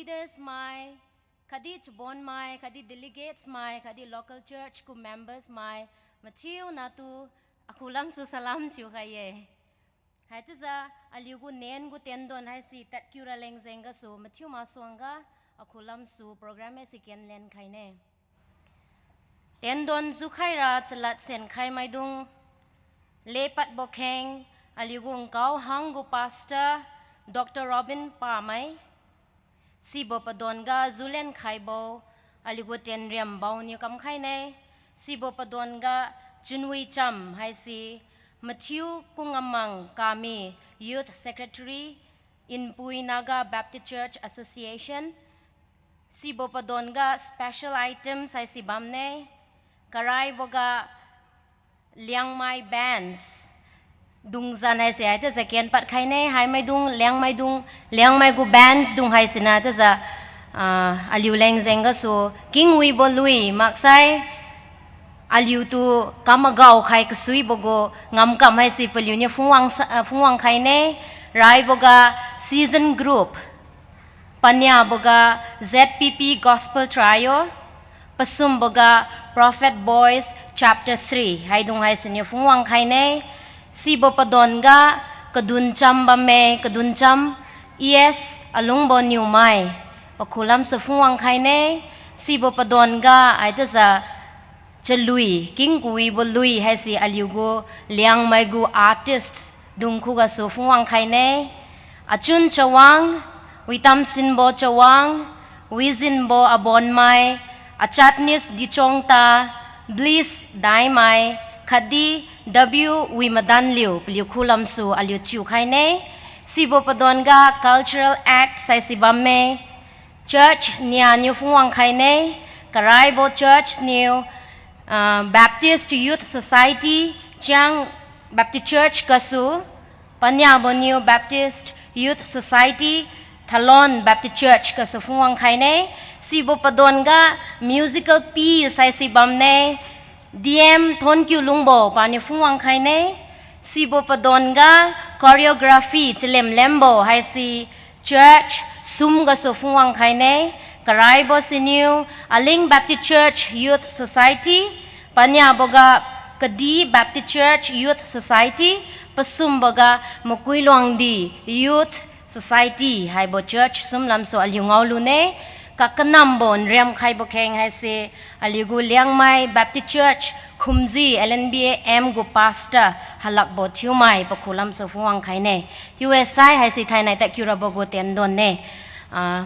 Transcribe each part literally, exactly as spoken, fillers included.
Leaders mai, khatdi chabon mai, khatdi delegates mai, khatdi local church gu members mai, mathiu natu akhu lamsu salam thiukhai-e. Haichiujiu aliu gu nen gu tendon haise tadkiu raleng jeng gasu mathiu masuangga akhu lamsu program haise kenlen khaine. Tendon jukhaira chalad senkhai maidung, lepadbo kheng, aliu gu nkao hang gu pastor, Doctor Robin Pamai, sibo padonga julen khaibo, aliu gu tenriambo niu kamkhaine, sibo padonga Chunwicham haise, mathiu Kungamang Kami, Youth Secretary, Inpui Naga Baptist Church Association, sibo padonga special items haise bamne, karaiboga Liangmai Bands, dungzan haise haichiujiu kenpad khaine, haimaidung, Liangmaidung, Liangmai gu bands dung haisiniu chiujiu, ah, aliu leng jeng gasu, kingwibo lui, maksai, aliutu kam agao khai kasuibo gu ngamkam haise paliuniu phungwang sa-, ah, phungwang khaine, raiboga Season Group, paniaboga Z P P Gospel Trio, pasumboga Prophet Boys Chapter three, haidung haisiniu phungwang khaine, sibo padonga Kaduncham bamme, Kaduncham E S Alungbo Niumai, pakhu lamsu phungwang khaine, sibo padonga haichiujiu chalui, kingkuibo lui haise aliu gu Liangmai gu artists dung khugasu phungwang khaine, Achun Chawang, Witamsinbo Chawang, Wizinbo Abonmai, Achatnis Dichongta, Bliss Daimai, khatdi W Wimadanliu paliu khu lamsu aliu thiukhaine, sibo padonga cultural act haise bamme, church nianiu phungwang khaine, karaibo church niu, ah, Baptist Youth Society, Chiang Baptist Church gasu, paniabo niu Baptist Youth Society, Thalon Baptist Church gasu phungwang khaine, sibo padonga musical piece haise bamne, D M Thonkiu Lungbo paniu phungwang khaine, sibo padonga choreography chalemlembo haise church sum gasu phungwang khaine, karaibo siniu Aling Baptist Church Youth Society, paniaboga Kadi Baptist Church Youth Society, pasumboga Makuiluangdi Youth Society haibo church sum lamsu aliu ngaolune, kakanambo nriam khaibo kheng haise, aliu gu Liangmai Baptist Church Khumji L N B A M gu pastor Halakbo Thiumai pakhu lamsu phungwang khaine. Chiu-e sai haise thainai tadkiu rabo gu tendon ne. Ah,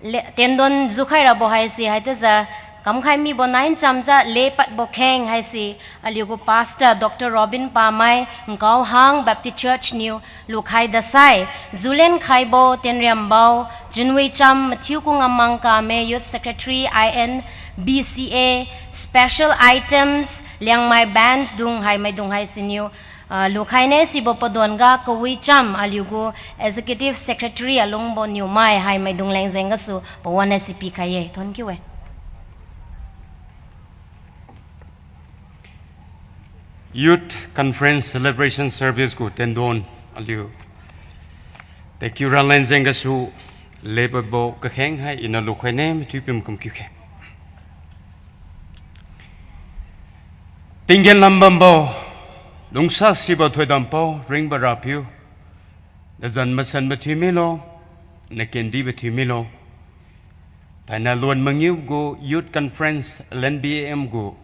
le-, tendon jukhai rabo haise haichiujiu kamkhai mibo nai nchamjiu lepadbo kheng haise, aliu gu pastor Doctor Robin Pamai, Nkaohang Baptist Church niu lukhai dasai, julen khaibo, tenriambo, Junwicham Mathiu Kungamang Kame, Youth Secretary, I N B C A, special items, Liangmai Bands dung haimaidung haisiniu, ah, lukhaine, sibo padonga Kawicham aliu gu Executive Secretary Alungbo Niumai haimaidung leng jeng gasu pawan haise pikhai-e. Thonkiu-e. Youth Conference Celebration Service gu tendon aliu tadkiu raleng jeng gasu lepadbo kakheng hai iniu lukhaine, mathiu pium kum kiu khe. Tinggen lambambo, lungsasibo thoidambo ringbo Rapiu, nazan masanbo thiu milo, nakendibo thiu milo. Thainai luan mangiu gu Youth Conference L N B A M gu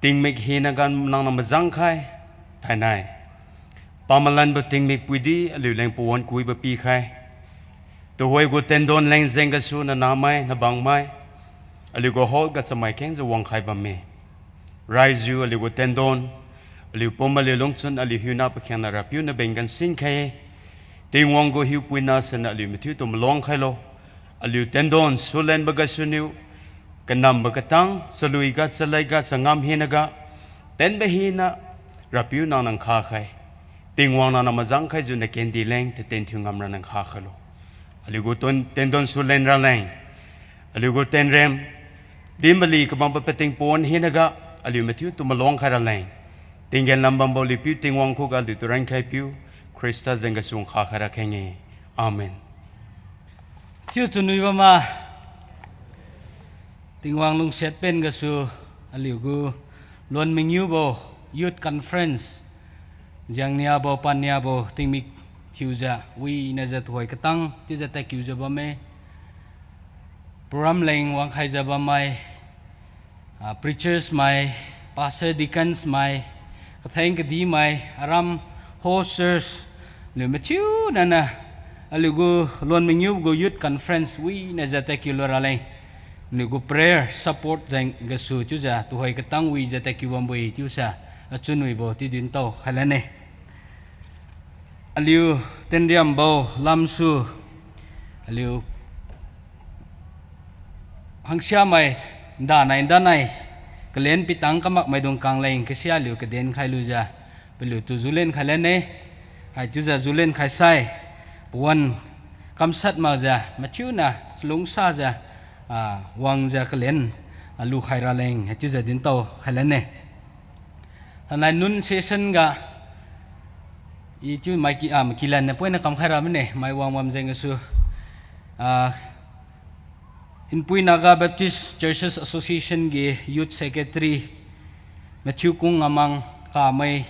tingmik hinaga nangniu majang khai, thainai pamalanbo tingmik puidi aliu leng pawan kuibo pikhai. Tuhoi gu tendon leng jeng gasu nanahmai, nabangmai, aliu gu hall ga chamai khengjiu wangkhai bamme. Raijiu aliu gu tendon, aliu pum aliu lungchun aliu hiuna pakhiangna Rapiu nabeng gan sinkhai-e. Tingwang gu hiupuina siniu aliu mathiutu maluang khailo. Aliu tendon sulenbo gasuniu, kanambo katang, chalui ga, chalad ga, changam hinaga, tenbo hina, Rapiu nang nang khakhai. Tingwang nangniu majang khaijiu nakendi leng tatien thiu ngamra nang khakhailo. Aliu gu ton-, tendon sulen raleng, aliu gu tenrem, dimali kabambo pating pawan hinaga, aliu mathiutu maluang khai raleng, tinggen lambambo aliu Piu Tingwang khuga aliutu rankhai piu, Khrista jeng gasu khakhaira kheng-e. Amen. Chiu chunwi bam ma, Tingwang lungsiat pen gasu aliu gu Luan Mangiubo Youth Conference, Jiangniabo, Paniabo tingmik thiujiu, winajiu tuhoi katang chiujiu tadkiujiu bamme. Program leng wangkhaijiu bammai, ah, preachers mai, pastor, deacons mai, katheng kadimai, aram, host church, aliu mathiu nana, aliu gu Luan Mangiu gu Youth Conference winajiu tadkiu lu raleng, aliu gu prayer support jeng gasu chiujiu tuhoi katang wijiu tadkiu bambo-e chiusa, achun wibo chiu dintao khai lane. Aliu Tenriambo lamsu, aliu hangsiamai, ndanai ndanai, kalen pitang kamak maidung kangleng kasia aliu kaden khailujiu, paliutu julen khai lane, haichiujiu julen khaisai, pawan kamshat makjiu, mathiuna chalungsajiu, ah, wangjiu kalen, ah, lukhai raleng, haichiujiu dintao khai lane. Thainai nunc session ga, i chiu mai ki, ah, makilan na poina kamkhai ra mine, mai wang bam jeng gasu, ah, Inpui Naga Baptist Churches Association gi Youth Secretary Mathiu Kung Ngamang kamai,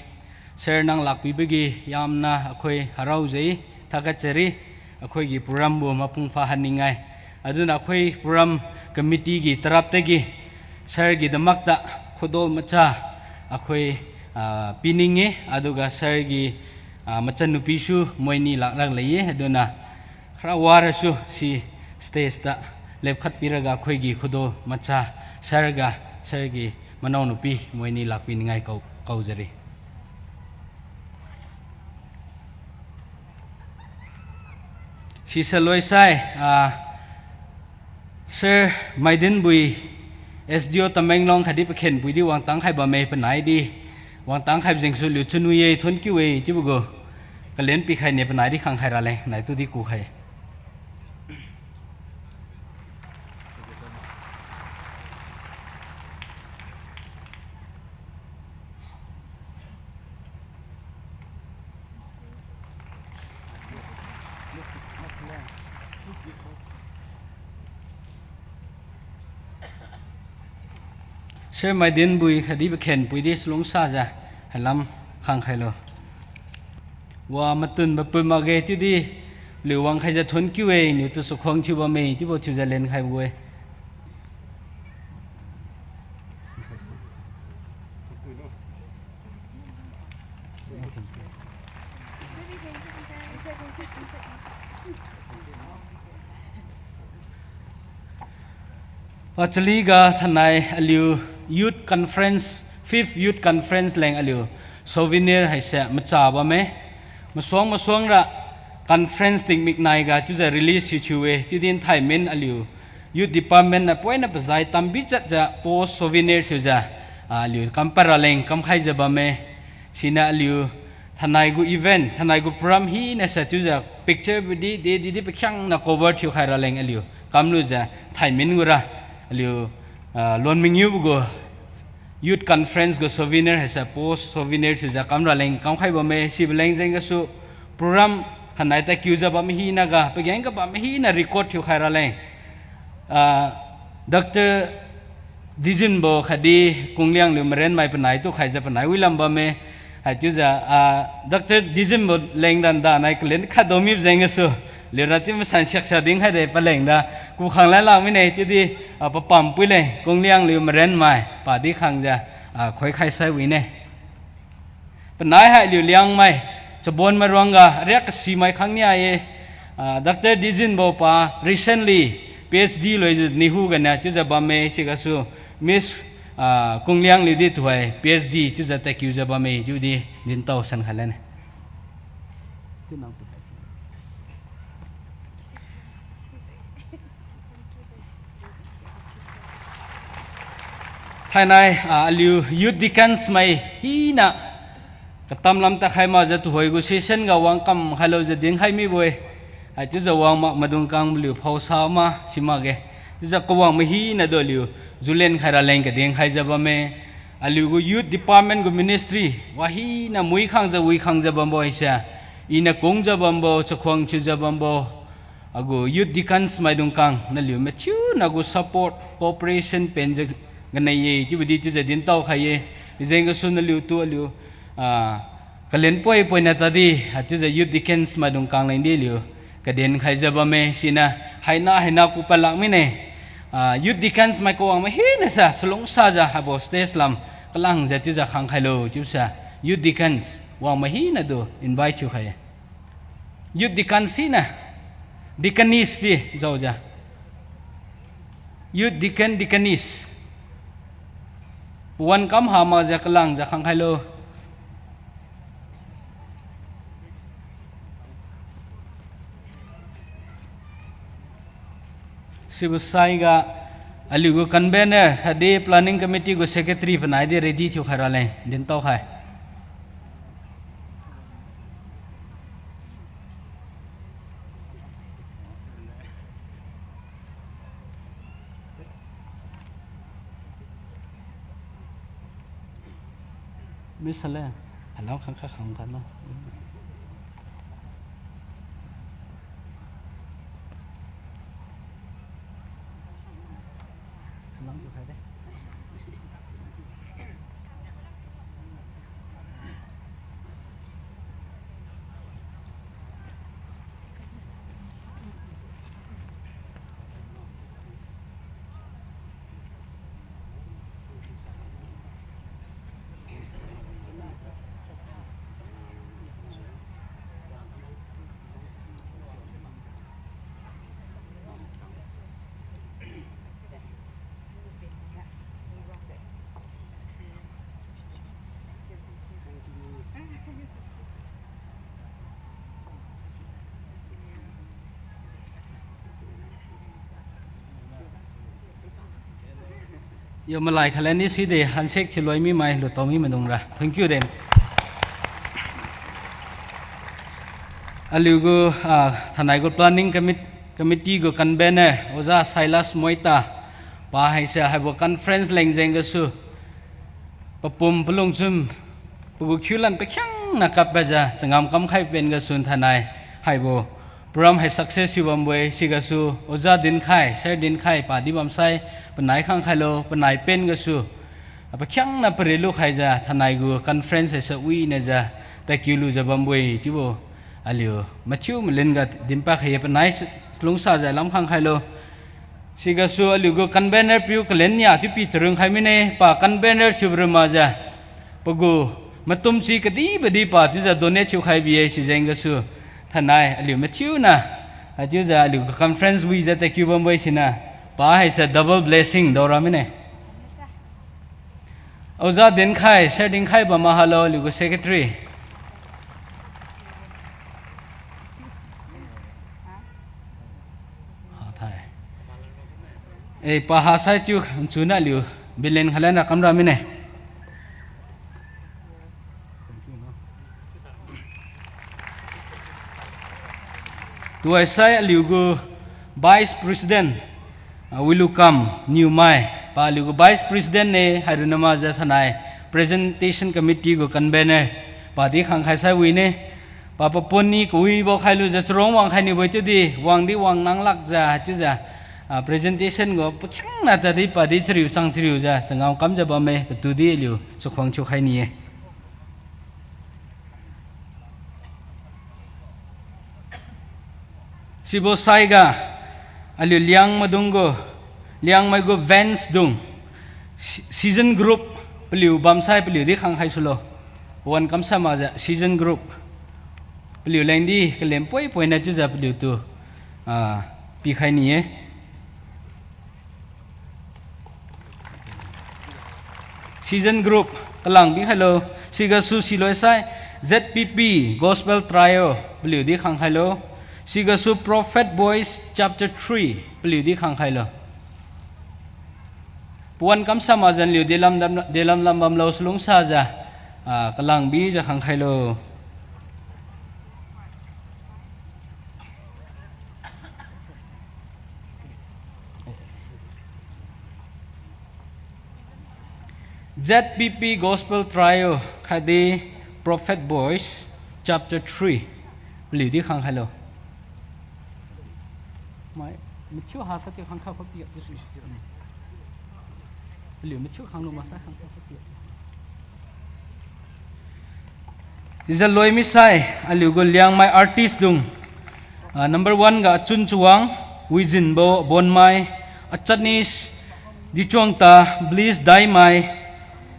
sir nang lakpibo gi yamna akhoi harao jai, thakat chari, akhoi gi program bu mapung phahan ningai. Aduna akhoi program committee gi tarapta gi, sir gi damakta khudo macha akhoi, ah, pining-e, aduga sir gi, ah, machan nupisu moini lakrak lei-e, aduna khara warasu si stage ta lepkhat piraga akhoi gi khudo macha sir ga, sir gi manao nupi moini lakpi ningai kau, kau jari. Sisa loisai, ah, Sir Maidinbui, S D O Tamenglong khatdi pakhenpui di wangtang khai bamme panai di. Wangtang khaibo jengsu liu chunwi-e, thonkiu-e, chiubo gu. Kalen pikhaine panai di khang khai raleng, nai tu di kukhai. Sir Maidinbui khatdi pakhenpui di chalungsajiu hailam khang khailo. Wa matun bapun makge chiudi, liu wangkhaijiu thonkiu-e, niu tu chakhuang thiu bamme chiubo thiujiu lenkhaibo-e. Pachaliga thainai aliu Youth Conference, Fifth Youth Conference leng aliu souvenir haise macha bamme. Masuang masuang ra conference tingmik naiga chiujiu release thiu thiu-e, chiudi nthaimin aliu Youth Department na poina pazai tambi jatjiu post souvenir thiujiu, ah, aliu kampad raleng kamkhaijiu bamme. Siniu aliu thainai gu event, thainai gu program hinase chiujiu picture bidi, de didi pakhiangna cover thiukhai raleng aliu kamlujiu nthaimin gura aliu, ah, Luan Mangiubo gu Youth Conference gu souvenir haise post souvenir thiujiu kam raleng kamkhai bamme, sibo leng jeng gasu program hanai tadkiujiu bam hinaga pageng ga bam hina record thiukhai raleng, ah, Doctor Dijinbo khatdi Kungliangliu Marenmai panai tu khaijiu panai wilam bamme. Haichiujiu, ah, Doctor Dijinbo leng randa nai kalen khatdo mibo jeng gasu, liura ti masan siaksa dinkhai de paleng ra kukhang lan lak mine chiudi, ah, papam pui leng Kungliangliu Marenmai padi khangjiu, ah, khoikhai sai wine. Panai hai aliu Liangmai, Chabonmai ruangga riak kasimai khang nia-e, ah, Doctor Dijinbo pa recently P H D loijiu NEHU ganiu chiujiu bamme, sigasu Miss, ah, Kungliangliu di tuhoi P H D chiujiu tadkiujiu bamme chiudi dintao sankhai lane. Thainai, ah, aliu youth deacons mai hina katam lam tadkhai makjiu tuhoi gu session ga wangkam khailujiu dinkhai mibo-e. Haichiujiu wang mak maidung kang paliu phaosa ma simakge. Chiujiu kawang mai hina du aliu julen khai raleng kadinkhaijiu bamme. Aliu gu youth department gu ministry wahina mui khangjiu wi khangjiu bambo haise, iniu kungjiu bambo, chakhuang thiujiu bambo, Agu youth deacons maidung kang naliu mathiu nagu support, cooperation penjiu ganai ye chiubo di chiujiu dintao khai ye. Ijeng gasu naliutu aliu, ah, kalen poi-poina tadi, ah, chiujiu youth deacons maidung kang lengdi aliu kaden khaijiu bamme siniu, haina haina kupa lak mine. Ah, youth deacons mai kawang mai hina sa salungsajiu haibo stage lam kalangjiu chiujiu khang khailo chiusa, youth deacons wang mai hina du invite thiukhai-e. Youth deacons hina, deaconess di jaojiu, youth deacon, deaconess, pawan kam ha makjiu kalangjiu khang khailo. Sibo saiga aliugu convener khatdi planning committee gu secretary panai di ready thiukhai raleng dintao khai. Miss Helen, hello, khang kha khang kha no. Yo malai khalan ni side handshake thiuloi mimai lutao mi maidung ra. Thank you de. Aliugu, ah, thainai gu planning commit-, committee gu convener, Oja Silas Moita, pa haise haibo conference leng jeng gasu, papum palungchun, pagu khiulan pakhiangna kapbajiu, changam kamkhai pen gasu thainai, haibo, program hai success thiu bambo-e, sigasu, Oja Dinkhai, Sir Dinkhai, padi bamsai, panai khang khailo, panai pen gasu, pakhiangna parilu khaijiu, thainai gu conference haise winajiu, takiu lujiu bambo-e, chiubo, aliu, mathiu malin ga dinpad khai-e panai s-, lungsajiu lam khang khailo. Sigasu aliu gu convener piu kalen nia chiu pi tarung khai mine, pa convener thiubo ru makjiu. Pagu matumchi kadihbo di pa chiujiu donate thiukhai bi-e sijeng gasu. Thainai aliu mathiuna, haichiujiu aliu gu conference wijiu takiu bambo-e siniu. Pa haise double blessing daora mine. Oja Dinkhai, Sir Dinkhai bam mahalo aliu gu secretary. Ha thai. Eh, pa hasai chiu nchuna aliu bilin khalan ra kamra mine. Tuhoisai aliu gu Vice President, ah, Wilukam Niumai, pa aliu gu Vice President ne, hairu namakjiu thainai Presentation Committee gu convener, padi khang khaisai wine, pa papon ni kawibo khailujiu charong wang khai nibo-e chiudi, wangdi wang nang lakjiu, chiujiu, ah, presentation gu pakhiangna tadi padi chariu chang chariujiu, changam kamjiu bamme, patudi aliu chakhuang thiukhai ni-e. Sibo saiga, aliu Liangmaidung gu, Liangmai gu Vans dung, se-, season group, paliu bamsai paliu di khang khai sulo. Pawan kamsai makjiu season group. Paliu lengdi kalem poi-poina chiujiu paliutu, ah, pikhai ni-e. Season group, kalang pikhailo, sigasu siloisai, Z P P, Gospel Trio, paliu di khang khailo, sigasu Prophet Boys Chapter three, paliu di khang khailo. Pawan kamsa makjiu aliu delam lam, delam lam bamlo salungsajiu, ah, kalang bijiu khang khailo. Z P P Gospel Trio khatdi Prophet Boys Chapter three. Paliu di khang khailo. Mathiu ha sa ti khangkha khot pi ga, Jesu si ti ne. Paliu mathiu khanglu masa khangkha khot pi ga. Ija loi misai, aliu gu Liangmai artist dung. Ah, number one ga Achun Chawang, Wizinbo Bonmai, Achanis Dichuangta, Bliss Daimai,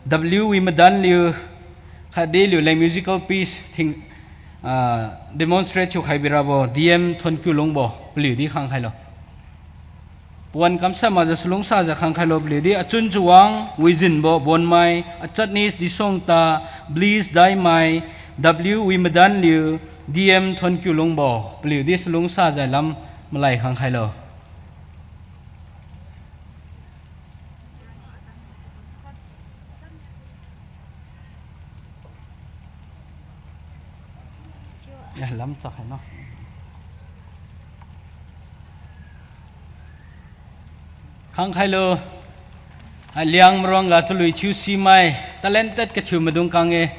W Wimadanliu, khatdi aliuleng musical piece thing, ah, demonstrate thiukhai birabo, D M Thonkiulungbo, paliudi khangkhailo. Pawan kamshat makjiu salungsajiu khangkhailo paliudi, Achun Chawang, Wizinbo Bonmai, Achanis Dichuangta, Bliss Daimai, W Wimadanliu, D M Thonkiulungbo, paliudi salungsajiu lam malai khangkhailo. Ya, lam chakhaino. Khangkhailo, Aliang maruangga chalui thiu simai, talented kathiu maidung kang-e.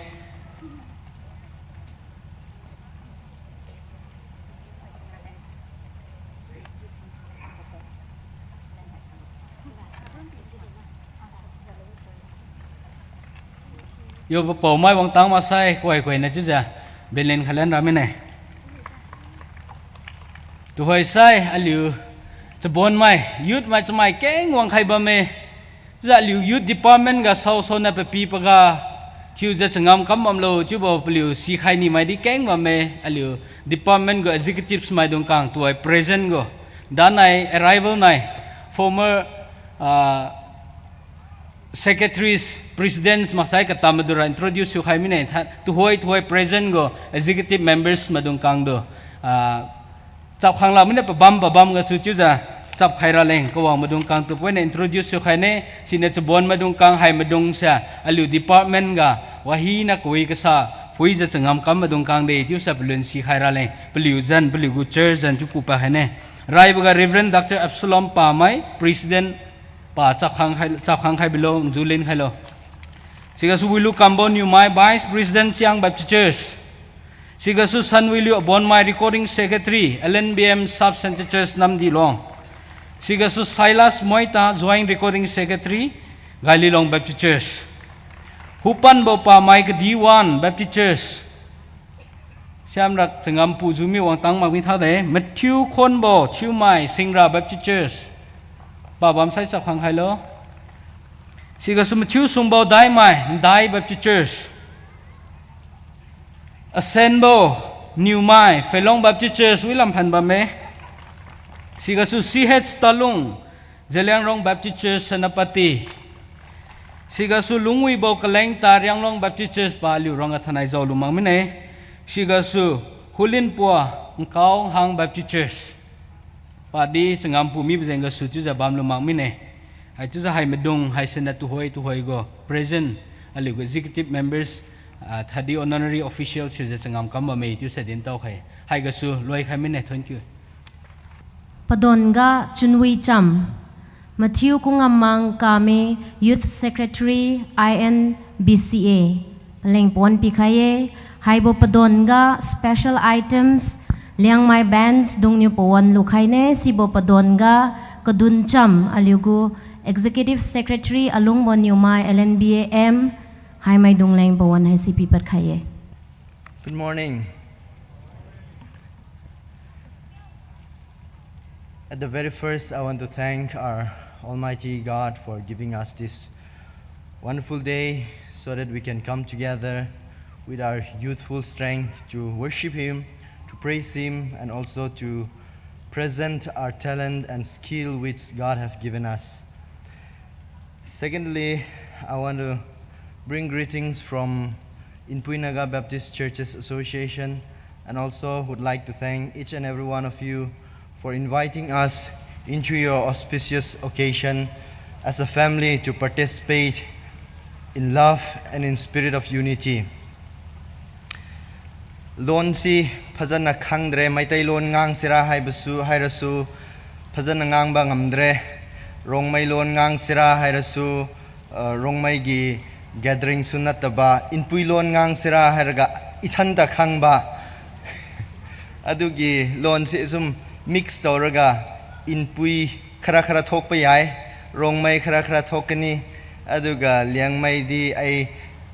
Yo, papao mai wangtang maksai, kuai kuai na chiujiu, belen khailen ra mine. Tuhoi sai, aliu, chabonmai, youth mai chamai keng wangkhai bamme. Chiujiu aliu youth department ga saosao na papi paga, thiujiu changam kam bamlo, chiubo paliu sikhai nimai di keng bamme, aliu department gu executives maidung kang tuhoi present gu. Danai arrival nai, former, ah, secretaries, presidents maksai katam maidura introduce thiukhai mine, tha, tuhoi, tuhoi present gu executive members maidung kangtu. Ah, chapkhang la mine pabam, pabam gasu chiujiu chapkhai raleng, kawang maidung kangtu poina introduce thiukhaine, siniu chabon maidung kang hai maidungse, aliu department ga, wahina kawi kasa, phuijiu changam kam maidung kangde, chiuse palun sikhai raleng, paliu zan, paliu gu church zan chiu kupa khaine. Raiboga Reverend Doctor Absalom Pamai, President, pa chapkhang khai, chapkhang khai bilo, nju lin khailo. Sigasu Wilu Kambo Niumai, Vice President, Siang Baptist Church. Sigasu San Wilu Abonmai, Recording Secretary, L N B M Sub Centre Church, Namdilong. Sigasu Silas Moita, Joint Recording Secretary, Gaililong Baptist Church. Hupanbo Pamai, Kadiwan Baptist Church. Siamrak changam pujiu mi wangtang mak mi thade. Mathiu Khonbo Thiumai, Singra Baptist Church. Pabam sai chapkhang khailo. Sigasu Mathiu Sungbo Daimai, Ndai Baptist Church. Asenbo Niumai, Felong Baptist Church, Wilam phan bamme. Sigasu C H Talung, Zeliangrong Baptist Church, Senapati. Sigasu Lungwibo Kaleng, Tarianglong Baptist Church, paliu ruangga thainai jaolu mak mine. Sigasu Hulinpua, Nkao Hang Baptist Church. Padi changam pu mibo jeng gasu chiujiu bamlu mak mine. Haichiujiu hai maidung haisiniu tuhoi tuhoi gu present, aliu gu executive members, ah, thadi honorary officials thiujiu changam kam bamme chiuse dintao khai. Haigasu loikhai mine, thank you. Padon ga Chunwicham, Mathiu Kungammang Kame, Youth Secretary, I N B C A. Paleng pawan pikhai-e, haibo padon ga special items, Liangmai Bands dungniu pawan lukhaine, sibo padon ga Kaduncham, aliu gu Executive Secretary Alungbo Niumai, L N B A M, haimaidung leng pawan haisi pipad khai-e. Good morning. At the very first, I want to thank our Almighty God for giving us this wonderful day so that we can come together with our youthful strength to worship Him, to praise Him, and also to present our talent and skill which God have given us. Secondly, I want to bring greetings from Inpui Naga Baptist Churches Association, and also would like to thank each and every one of you for inviting us into your auspicious occasion as a family to participate in love and in spirit of unity. Lonse phajana khangdre, Meitei lon ngangsira haibasu, hairasu phajana ngangba ngamdre. Rongmei lon ngangsira hairasu, ah, Rongmeigi gathering su nattaba, Inpui lon ngangsira hairaga ithanta khangba. Adugi lonse sum mix taoraga, Inpui khara khara thokpa yai, Rongmei khara khara thokani, aduga Liangmei di ai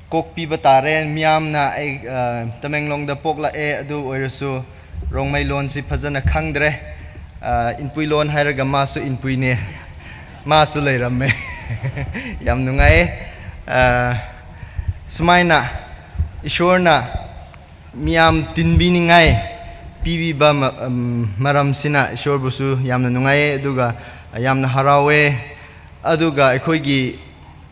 kokpiba tare, miyamna ai, ah, Tamenglong da poklak-e, adu oirasu Rongmei lon si phajana khangdre. Ah, Inpui lon hairaga masu Inpui ne, masu leiramme. Yam nungai-e. Ah, sumaina, Ishorna, miyam tinbi ningai pibiba ma-, um, maram sina Ishor busu yamna nungai-e, aduga yamna harao-e, aduga aikhoigi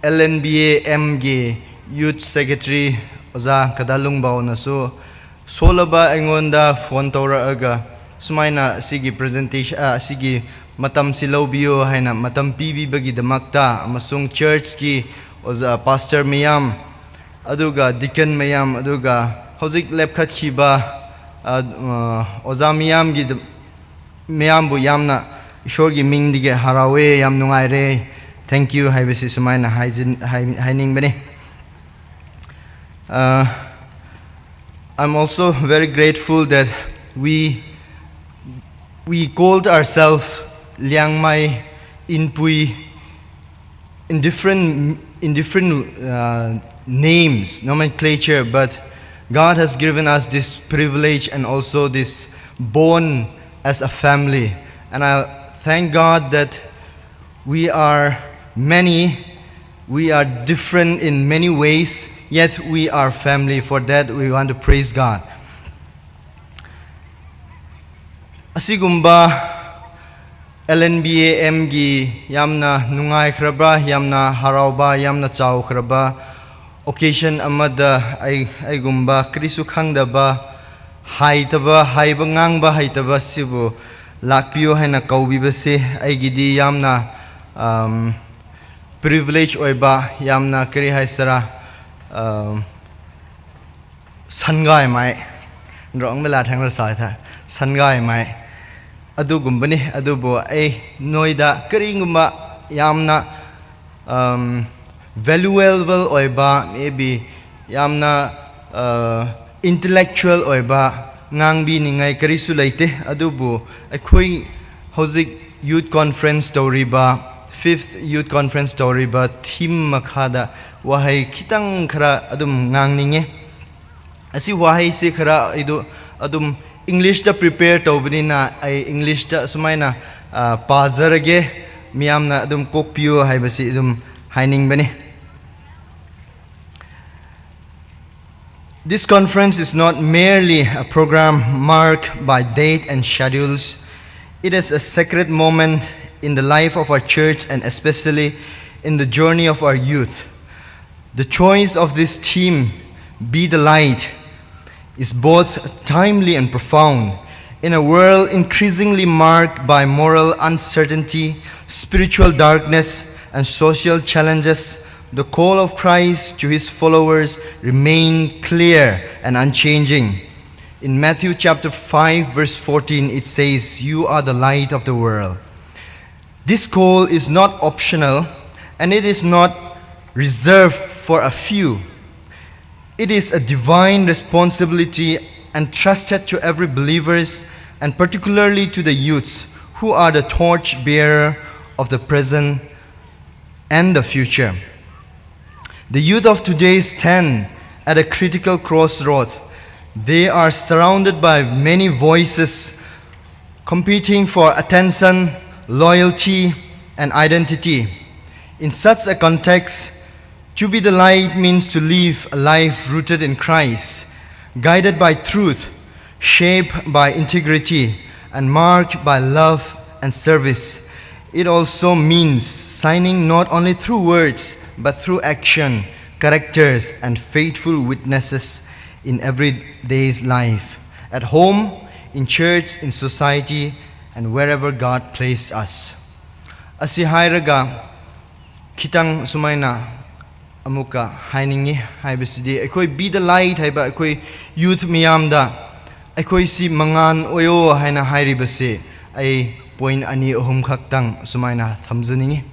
L N B A M gi Youth Secretary Oja Kadalungbaonasu solaba aingonda phone taura aga, sumaina sigi presentation, ah, sigi matam si laobiu haina matam pibibagi damakta, amasung church gi Oja, pastor mayam, aduga deacon mayam, aduga hauzik lepkhat khiba, ah, uh, Oja mayam gi de-, mayambu yamna Ishor gi mingdigi harao-e, yam nungaire, thank you haibasi sumaina haijin, hai, hainingbane. Uh, I'm also very grateful that we, we called ourselves Liangmai, Inpui, in different, in different, uh, names, nomenclature, but God has given us this privilege and also this bond as a family. And I thank God that we are many, we are different in many ways, yet we are family. For that, we want to praise God. Asigumba L N B A M gi yamna nungai kharaba, yamna haraoba, yamna chao kharaba occasion amada ai, aigumba karisu khangdaba, haitaba, haiba ngangba haitaba sibo lakpiu haina kaobibase aigidi yamna, um, privilege oiba, yamna kari haisara, um, sangaimai. Nrong mila thang ra sai tha. Sangaimai. Adugumbani, adubo ai noida karingumba yamna, um, valuable oiba, maybe yamna, uh, intellectual oiba, ngangbi ningai karisu leite, adubo, aikhoi hauzik youth conference taoriba, fifth youth conference taoriba, theme makhada, wahai khitang khara adum ngangning-e. Asi wahai si khara idu adum English da prepare taobanina, ai English da sumaina, ah, pazarage, miyamna adum kokpiu haibasi adum hainingbane. This conference is not merely a program marked by date and schedules. It is a sacred moment in the life of our church and especially in the journey of our youth. The choice of this theme, Be the Light, is both timely and profound. In a world increasingly marked by moral uncertainty, spiritual darkness, and social challenges, the call of Christ to his followers remain clear and unchanging. In Matthew chapter five, verse fourteen, it says, "You are the light of the world." This call is not optional, and it is not reserved for a few. It is a divine responsibility entrusted to every believers, and particularly to the youths, who are the torch bearer of the present and the future. The youth of today stand at a critical crossroad. They are surrounded by many voices competing for attention, loyalty, and identity. In such a context, to be the light means to live a life rooted in Christ, guided by truth, shaped by integrity, and marked by love and service. It also means shining not only through words, but through action, characters, and faithful witnesses in everyday's life, at home, in church, in society, and wherever God placed us. Asi hairaga, khitang sumaina amuka haining-e, haibasidi, aikhoi Be the Light haiba, aikhoi youth mayamda, aikhoi si mangan oyo haina hairibase, ai point ani ahum khaktang sumaina thamjaning-e.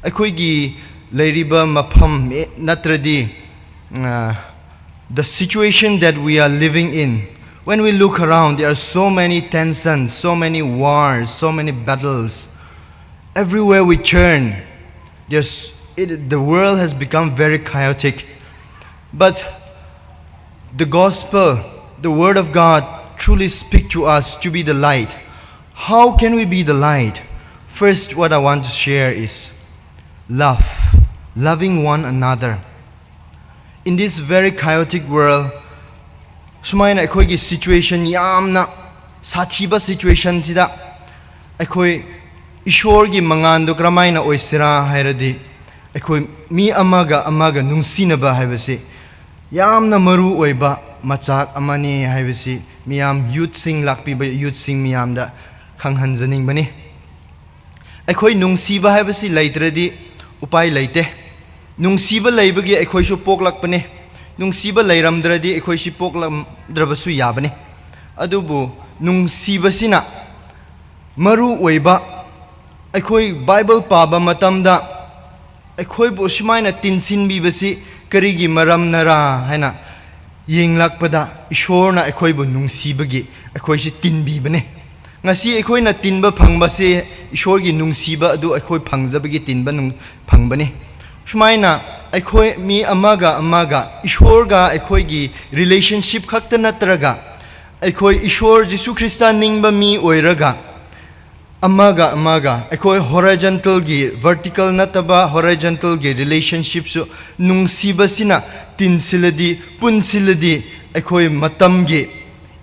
Aikhoi gi leiriba mapham, eh, natradi, ah, the situation that we are living in, When we look around, there are so many tensions, so many wars, so many battles. Everywhere we turn, there's, it, the world has become very chaotic. But the gospel, the word of God, truly speak to us to be the light. How can we be the light? First, what I want to share is love, loving one another. In this very chaotic world, sumaina ꯑꯩꯈꯣꯏꯒꯤ situation ꯌꯥꯝꯅ ꯁꯥꯊꯤꯕ situation ꯁꯤꯗ ꯑꯩꯈꯣꯏ ꯏꯁꯣꯔꯒꯤ ꯃꯉꯥꯜꯗꯨ ꯀꯔꯝꯍꯥꯏꯅ ꯑꯣꯏꯁꯤꯔꯥ ꯍꯥꯏꯔꯗꯤ, ꯑꯩꯈꯣꯏ ꯃꯤ ꯑꯃꯒ ꯑꯃꯒ ꯅꯨꯡꯁꯤꯅꯕ ꯍꯥꯏꯕꯁꯤ ꯌꯥꯝꯅ ꯃꯔꯨ ꯑꯣꯏꯕ ꯃꯆꯥꯛ ꯑꯃꯅꯤ ꯍꯥꯏꯕꯁꯤ ꯃꯤꯌꯥꯝ youthꯁꯤꯡ, ꯂꯥꯛꯄꯤꯕ youthꯁꯤꯡ ꯃꯤꯌꯥꯝꯗ ꯈꯪꯍꯟꯖꯅꯤꯡꯕꯅꯤ꯫ ꯑꯩꯈꯣꯏ ꯅꯨꯡꯁꯤꯕ ꯍꯥꯏꯕꯁꯤ ꯂꯩꯇ꯭ꯔꯗꯤ ꯎꯄꯥꯏ ꯂꯩꯇꯦ꯫ ꯅꯨꯡꯁꯤꯕ ꯂꯩꯕꯒꯤ ꯑꯩꯈꯣꯏꯁꯨ ꯄꯣꯛꯂꯛꯄꯅꯦ꯫ ꯅꯨꯡꯁꯤꯕ ꯂꯩꯔꯝꯗ꯭ꯔꯗꯤ ꯑꯩꯈꯣꯏꯁꯤ ꯄꯣꯛꯂꯝꯗ꯭ꯔꯕꯁꯨ ꯌꯥꯕꯅꯤ꯫ ꯑꯗꯨꯕꯨ ꯅꯨꯡꯁꯤꯕꯁꯤꯅ ꯃꯔꯨ ꯑꯣꯏꯕ, ꯑꯩꯈꯣꯏ Bible ꯄꯥꯕ ꯃꯇꯝꯗ ꯑꯩꯈꯣꯏꯕꯨ ꯁꯨꯃꯥꯏꯅ ꯇꯤꯟꯁꯤꯟꯕꯤꯕꯁꯤ ꯀꯔꯤꯒꯤ ꯃꯔꯝꯅꯔꯥ ꯍꯥꯏꯅ ꯌꯦꯡꯂꯛꯄꯗ, ꯏꯁꯣꯔꯅ ꯑꯩꯈꯣꯏꯕꯨ ꯅꯨꯡꯁꯤꯕꯒꯤ ꯑꯩꯈꯣꯏꯁꯤ ꯇꯤꯟꯕꯤꯕꯅꯦ꯫ ꯉꯁꯤ ꯑꯩꯈꯣꯏꯅ ꯇꯤꯟꯕ ꯐꯪꯕꯁꯦ ꯏꯁꯣꯔꯒꯤ ꯅꯨꯡꯁꯤꯕ ꯑꯗꯨ ꯑꯩꯈꯣꯏ ꯐꯪꯖꯕꯒꯤ ꯇꯤꯟꯕ ꯅꯨꯡ-, ꯐꯪꯕꯅꯤ꯫ ꯁꯨꯃꯥꯏꯅ ꯑꯩꯈꯣꯏ ꯃꯤ ꯑꯃꯒ ꯑꯃꯒ, ꯏꯁꯣꯔꯒ ꯑꯩꯈꯣꯏꯒꯤ relationship ꯈꯛꯇ ꯅꯠꯇ꯭ꯔꯒ, ꯑꯩꯈꯣꯏ ꯏꯁꯣꯔ ꯖꯤꯁꯨ ꯈ꯭ꯔꯤꯁꯇ ꯅꯤꯡꯕ ꯃꯤ ꯑꯣꯏꯔꯒ, ꯑꯃꯒ ꯑꯃꯒ ꯑꯩꯈꯣꯏ horizontalꯒꯤ, vertical ꯅꯠꯇꯕ horizontalꯒꯤ relationshipꯁꯨ ꯅꯨꯡꯁꯤꯕꯁꯤꯅ ꯇꯤꯟꯁꯤꯜꯂꯗꯤ, ꯄꯨꯟꯁꯤꯜꯂꯗꯤ, ꯑꯩꯈꯣꯏ ꯃꯇꯝꯒꯤ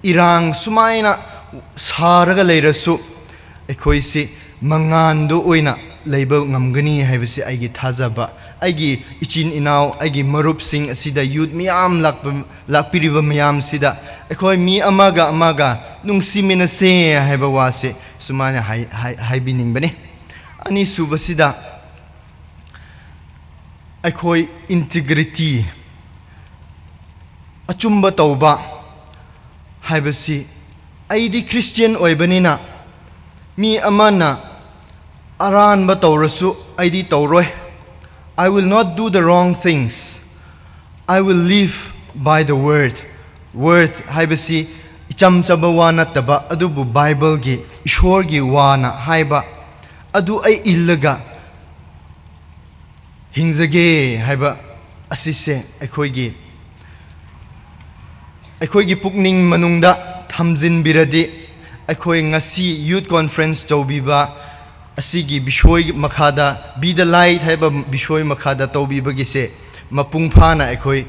ꯏꯔꯥꯡ ꯁꯨꯃꯥꯏꯅ ꯁꯥꯔꯒ ꯂꯩꯔꯁꯨ, ꯑꯩꯈꯣꯏꯁꯤ ꯃꯉꯥꯟꯗꯨ ꯑꯣꯏꯅ ꯂꯩꯕ ꯉꯝꯒꯅꯤ ꯍꯥꯏꯕꯁꯤ ꯑꯩꯒꯤ ꯊꯥꯖꯕ꯫ ꯑꯩꯒꯤ ꯏꯆꯤꯟ ꯏꯅꯥꯎ, ꯑꯩꯒꯤ ꯃꯔꯨꯞꯁꯤꯡ ꯑꯁꯤꯗ youth ꯃꯌꯥꯝ ꯂꯥꯛꯄ, ꯂꯥꯛꯄꯤꯔꯤꯕ ꯃꯌꯥꯝꯁꯤꯗ ꯑꯩꯈꯣꯏ ꯃꯤ ꯑꯃꯒ ꯑꯃꯒ ꯅꯨꯡꯁꯤꯃꯤꯟꯅꯁꯦ ꯍꯥꯏꯕ ꯋꯥꯁꯦ ꯁꯨꯃꯥꯏꯅ ꯍꯥꯏ-, ꯍꯥꯏ-, ꯍꯥꯏꯕꯤꯅꯤꯡꯕꯅꯤ꯫ ꯑꯅꯤꯁꯨꯕꯁꯤꯗ, ꯑꯩꯈꯣꯏ integrity, ꯑꯆꯨꯝꯕ ꯇꯧꯕ ꯍꯥꯏꯕꯁꯤ, ꯑꯩꯗꯤ Christian ꯑꯣꯏꯕꯅꯤꯅ ꯃꯤ ꯑꯃꯅ ꯑꯔꯥꯟꯕ ꯇꯧꯔꯁꯨ ꯑꯩꯗꯤ ꯇꯧꯔꯣꯏ꯫ I will not do the wrong things. I will live by the word. Word ꯍꯥꯏꯕꯁꯤ ꯏꯆꯝ ꯆꯝꯕ ꯋꯥ ꯅꯠꯇꯕ, ꯑꯗꯨꯕꯨ Bibleꯒꯤ, ꯏꯁꯣꯔꯒꯤ ꯋꯥꯅ ꯍꯥꯏꯕ ꯑꯗꯨ ꯑꯩ ꯏꯜꯂꯒ ꯍꯤꯡꯖꯒꯦ ꯍꯥꯏꯕ ꯑꯁꯤꯁꯦ ꯑꯩꯈꯣꯏꯒꯤ, ꯑꯩꯈꯣꯏꯒꯤ ꯄꯨꯛꯅꯤꯡ ꯃꯅꯨꯡꯗ ꯊꯝꯖꯤꯟꯕꯤꯔꯗꯤ, ꯑꯩꯈꯣꯏ ꯉꯁꯤ youth conference ꯇꯧꯕꯤꯕ ꯑꯁꯤꯒꯤ ꯕꯤꯁꯣꯏ ꯃꯈꯥꯗ, Be the Light ꯍꯥꯏꯕ ꯕꯤꯁꯣꯏ ꯃꯈꯥꯗ ꯇꯧꯕꯤꯕꯒꯤꯁꯦ ꯃꯄꯨꯡ ꯐꯥꯅ ꯑꯩꯈꯣꯏ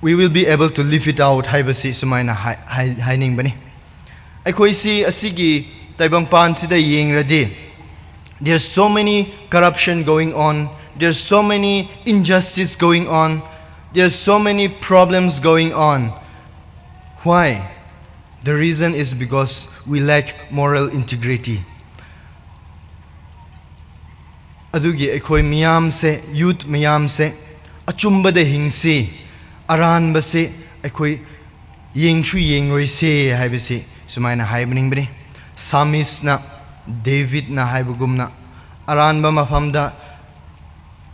we will be able to live it out ꯍꯥꯏꯕꯁꯤ ꯁꯨꯃꯥꯏꯅ ꯍꯥꯏ-, ꯍꯥꯏ-, ꯍꯥꯏꯅꯤꯡꯕꯅꯤ꯫ ꯑꯩꯈꯣꯏꯁꯤ ꯑꯁꯤꯒꯤ ꯇꯥꯏꯕꯪꯄꯥꯟꯁꯤꯗ ꯌꯦꯡꯔꯗꯤ, there's so many corruption going on, there's so many injustice going on, there's so many problems going on. Why? The reason is because we lack moral integrity. ꯑꯗꯨꯒꯤ ꯑꯩꯈꯣꯏ ꯃꯤꯌꯥꯝꯁꯦ, youth ꯃꯌꯥꯝꯁꯦ, ꯑꯆꯨꯝꯕꯗ ꯍꯤꯡꯁꯤ, ꯑꯔꯥꯟꯕꯁꯦ ꯑꯩꯈꯣꯏ ꯌꯦꯡꯁꯨ ꯌꯦꯡꯔꯣꯏꯁꯦ ꯍꯥꯏꯕꯁꯤ ꯁꯨꯃꯥꯏꯅ ꯍꯥꯏꯕꯅꯤꯡꯕꯅꯤ꯫ Psalmistꯅ, ꯗꯦꯕꯤꯗꯅ ꯍꯥꯏꯕꯒꯨꯝꯅ, ꯑꯔꯥꯟꯕ ꯃꯐꯝꯗ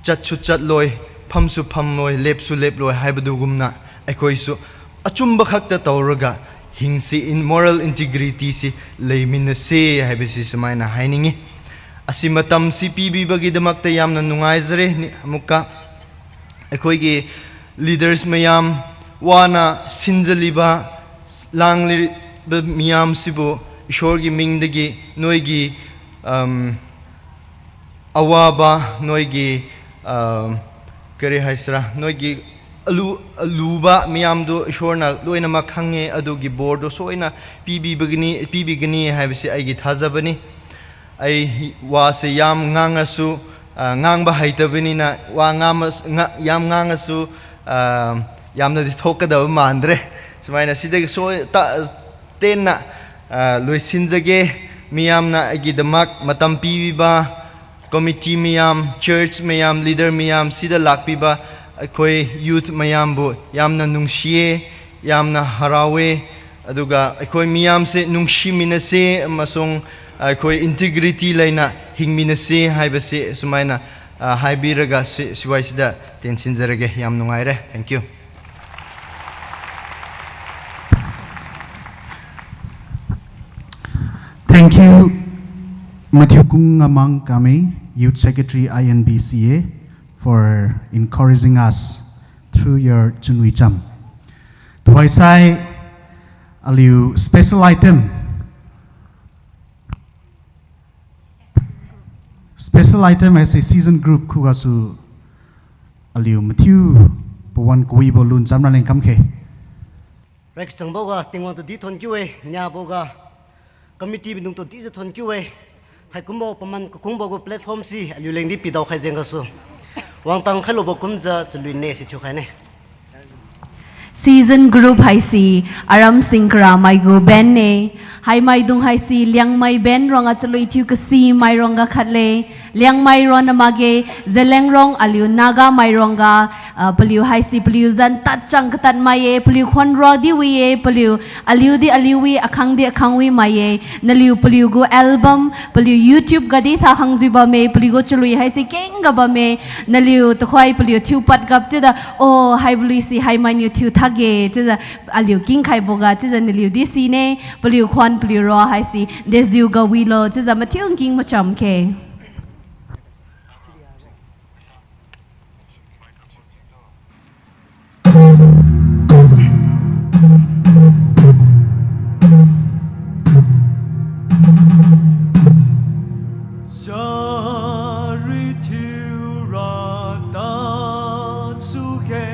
ꯆꯠꯁꯨ ꯆꯠꯂꯣꯏ, ꯐꯝꯁꯨ ꯐꯝꯂꯣꯏ, ꯂꯦꯞꯁꯨ ꯂꯦꯞꯂꯣꯏ ꯍꯥꯏꯕꯗꯨꯒꯨꯝꯅ, ꯑꯩꯈꯣꯏꯁꯨ ꯑꯆꯨꯝꯕ ꯈꯛꯇ ꯇꯧꯔꯒ ꯍꯤꯡꯁꯤ, in moral integrityꯁꯤ ꯂꯩꯃꯤꯟꯅꯁꯤ ꯍꯥꯏꯕꯁꯤ ꯁꯨꯃꯥꯏꯅ ꯍꯥꯏꯅꯤꯡꯉꯤ꯫ ꯑꯁꯤ ꯃꯇꯝꯁꯤ ꯄꯤꯕꯤꯕꯒꯤꯗꯃꯛꯇ ꯌꯥꯝꯅ ꯅꯨꯡꯉꯥꯏꯖꯔꯦ꯫ ꯅꯤ-, ꯑꯃꯨꯛꯀ ꯑꯩꯈꯣꯏꯒꯤ leaders ꯃꯌꯥꯝ, ꯋꯥꯅ ꯁꯤꯟꯖꯂꯤꯕ, ꯂꯥꯡꯂꯤꯕ ꯃꯤꯌꯥꯝꯁꯤꯕꯨ ꯏꯁꯣꯔꯒꯤ ꯃꯤꯡꯗꯒꯤ ꯅꯣꯏꯒꯤ, ꯑꯝ, ꯑꯋꯥꯕ, ꯅꯣꯏꯒꯤ, ꯑ, ꯀꯔꯤ ꯍꯥꯏꯁꯤꯔꯥ, ꯅꯣꯏꯒꯤ ꯑꯂꯨ-, ꯑꯂꯨꯕ ꯃꯌꯥꯝꯗꯨ ꯏꯁꯣꯔꯅ ꯂꯣꯏꯅꯃꯛ ꯈꯪꯉꯦ, ꯑꯗꯨꯒꯤ ꯕꯣꯔꯗꯨ ꯁꯣꯏꯅ ꯄꯤꯕꯤꯕꯒꯅꯤ, ꯄꯤꯕꯤꯒꯅꯤ ꯍꯥꯏꯕꯁꯤ ꯑꯩꯒꯤ ꯊꯥꯖꯕꯅꯤ꯫ ꯑꯩ ꯋꯥꯁꯦ ꯌꯥꯝ ꯉꯥꯡꯉꯁꯨ, ꯑ, ꯉꯥꯡꯕ ꯍꯩꯇꯕꯅꯤꯅ ꯋꯥ ꯉꯥꯡꯃ-, ꯉ-, ꯌꯥꯝ ꯉꯥꯡꯉꯁꯨ, ꯑ, ꯌꯥꯝꯅꯗꯤ ꯊꯣꯛꯀꯗꯕ ꯃꯥꯟꯗ꯭ꯔꯦ꯫ ꯁꯨꯃꯥꯏꯅ ꯁꯤꯗꯒꯤ ꯁꯣꯏ-, ꯇ-, ꯇꯦꯟꯅ, ꯑ, ꯂꯣꯏꯁꯤꯟꯖꯒꯦ꯫ ꯃꯤꯌꯥꯝꯅ ꯑꯩꯒꯤꯗꯃꯛ ꯃꯇꯝ ꯄꯤꯕꯤꯕ, committee ꯃꯌꯥꯝ, church ꯃꯌꯥꯝ, leader ꯃꯌꯥꯝ, ꯁꯤꯗ ꯂꯥꯛꯄꯤꯕ ꯑꯩꯈꯣꯏ youth ꯃꯌꯥꯝꯕꯨ ꯌꯥꯝꯅ ꯅꯨꯡꯁꯤꯌꯦ, ꯌꯥꯝꯅ ꯍꯔꯥꯎꯋꯦ꯫ ꯑꯗꯨꯒ ꯑꯩꯈꯣꯏ ꯃꯤꯌꯥꯝꯁꯦ ꯅꯨꯡꯁꯤꯃꯤꯟꯅꯁꯦ ꯑꯃꯁꯨꯡ ꯑꯩꯈꯣꯏ integrity ꯂꯩꯅ ꯍꯤꯡꯃꯤꯟꯅꯁꯦ ꯍꯥꯏꯕꯁꯦ ꯁꯨꯃꯥꯏꯅ, ꯑ, ꯍꯥꯏꯕꯤꯔꯒ ꯁꯤ-, ꯁꯤꯋꯥꯏꯁꯤꯗ ꯇꯦꯟꯁꯤꯟꯖꯔꯒꯦ꯫ ꯌꯥꯝ ꯅꯨꯡꯉꯥꯏꯔꯦ꯫ Thank you꯫ Thank you, Mathiu Kung Ngamang Kame, Youth Secretary, I N B C A, for encouraging us through your chunwi cham. Tuhoisai aliu special item. Special item haise season group khugasu aliu mathiu pawan kawibo lun chamra leng kamkhe. Rai kachangboga Tingwang tu di thon kiu-e, niaboga committee maidung tu dijiu thon kiu-e. Haikumbo paman kakungbo gu platform si aliu lengdi pidao khai jeng gasu wangtang khailobo kumjiu chalui ne si thiukhaine. Season group haise aram singkara mai gu band ne. Haimaidung haise Liangmai band ruangga chalui thiu kasi mai ruangga khatle. Liangmai ronna makge, Zeliangrong aliu Naga mai ruangga, ah, paliu haise paliu zan tadchang katad mai-e, paliu khuan ruadi wi-e, paliu aliudi aliu wi, akhangdi akhang wi mai-e, naliu paliu gu album paliu YouTube gadi tha khangjiu bamme, paliu gu chalui haise kengga bamme, naliu tukhoi paliu thiu pad gap chiuda, oh, haibo lui si haimainiu thiu thakge chiujiu aliu kingkhaiboga chiujiu naliu di sine, paliu khuan paliu ro haise dejiu ga wilo chiujiu mathiu nking macham khe. Chari thiura tadsu khe,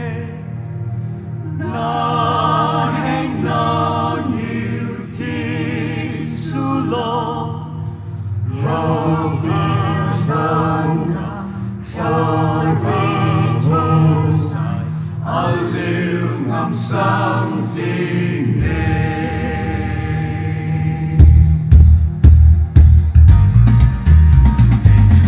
naheng naniu thinsulo, Rapiu zan chari thiusai aliu ngamsang jingde.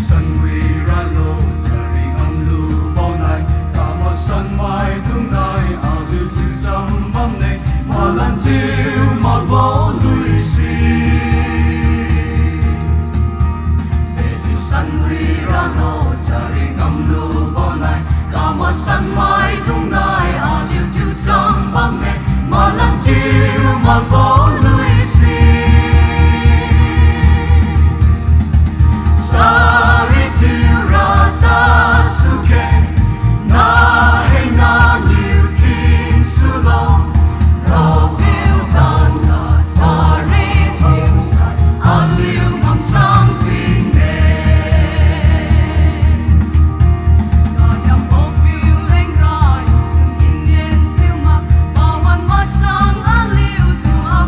Sanwi ralo chari ngamlu bonai, kamasan maidung nai aliu thiucham bamne, malan thiu makbo lui si. Dejiu sanwi ralo chari ngamlu bonai, kamasan maidung nai aliu thiucham bamne, malan thiu makbo lui si. Chari thiura tadsu khe, naheng naniu thinsulo, Rapiu zan chari thiusai aliu ngamsang jingde. Nayam Okpiu lengra Jesu tinggen thiu mak, pawan machang aliutu a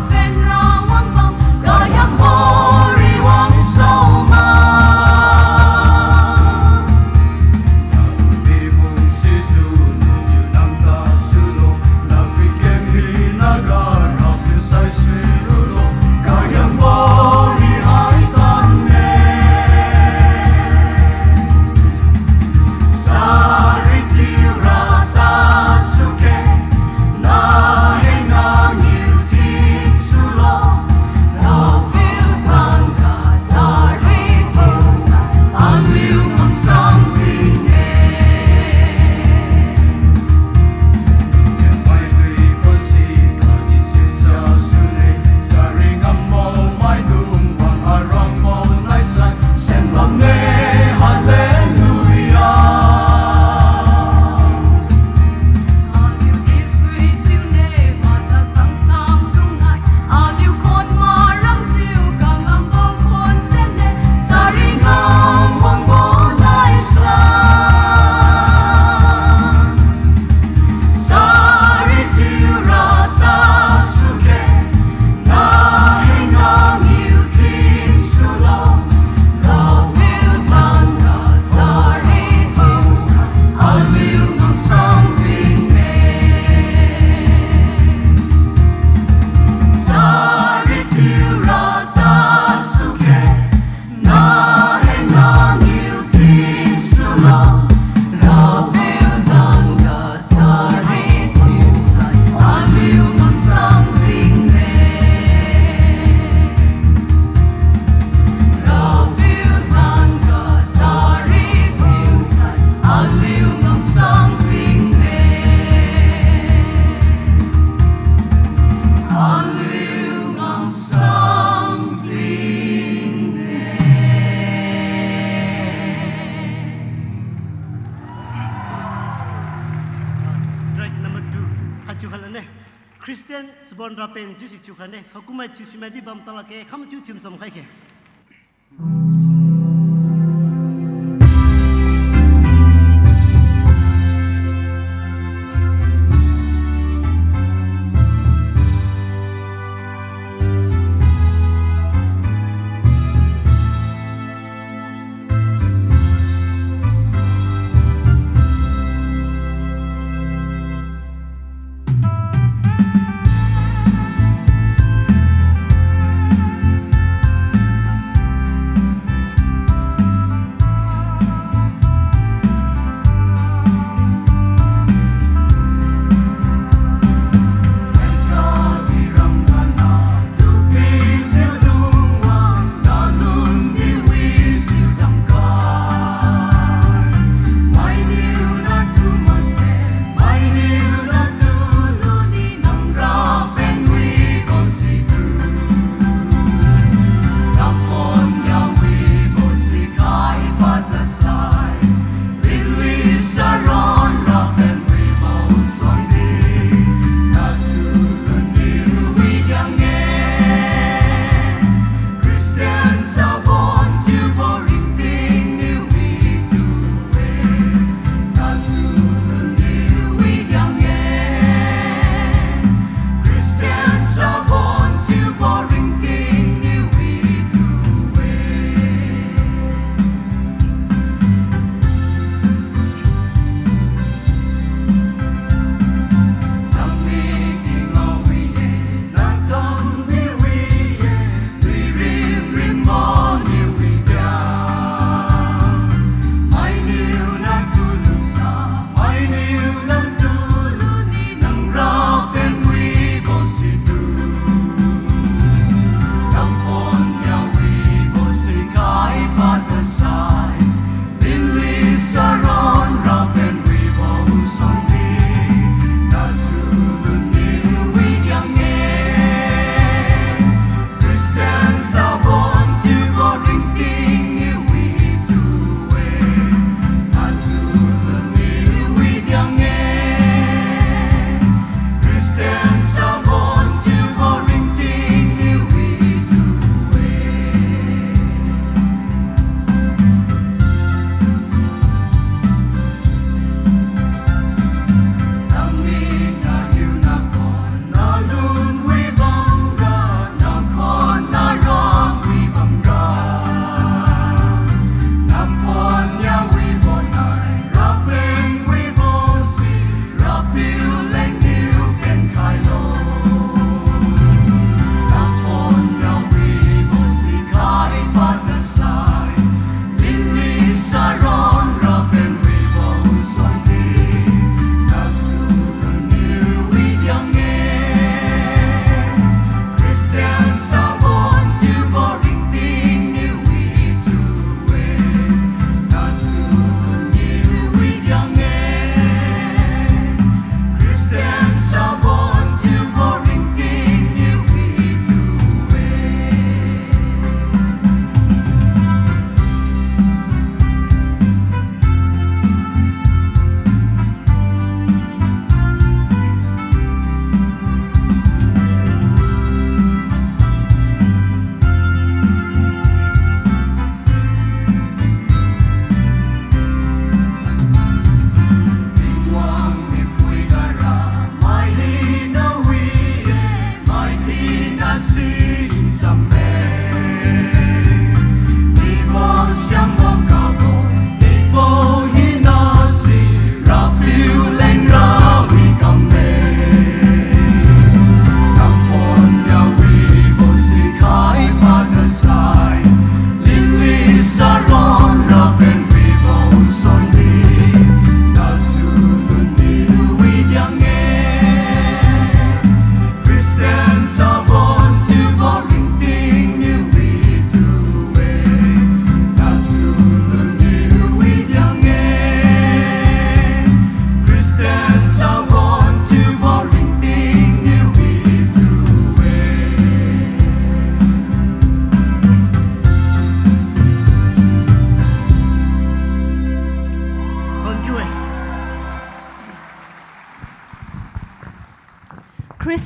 President Chabon Rapeng chiusi thiukhai ne, saokummai thiusimai di bam talakge, kham thiu thiu cham khai khe.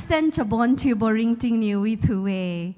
Sen chabon thiubo ringting niu withu-e.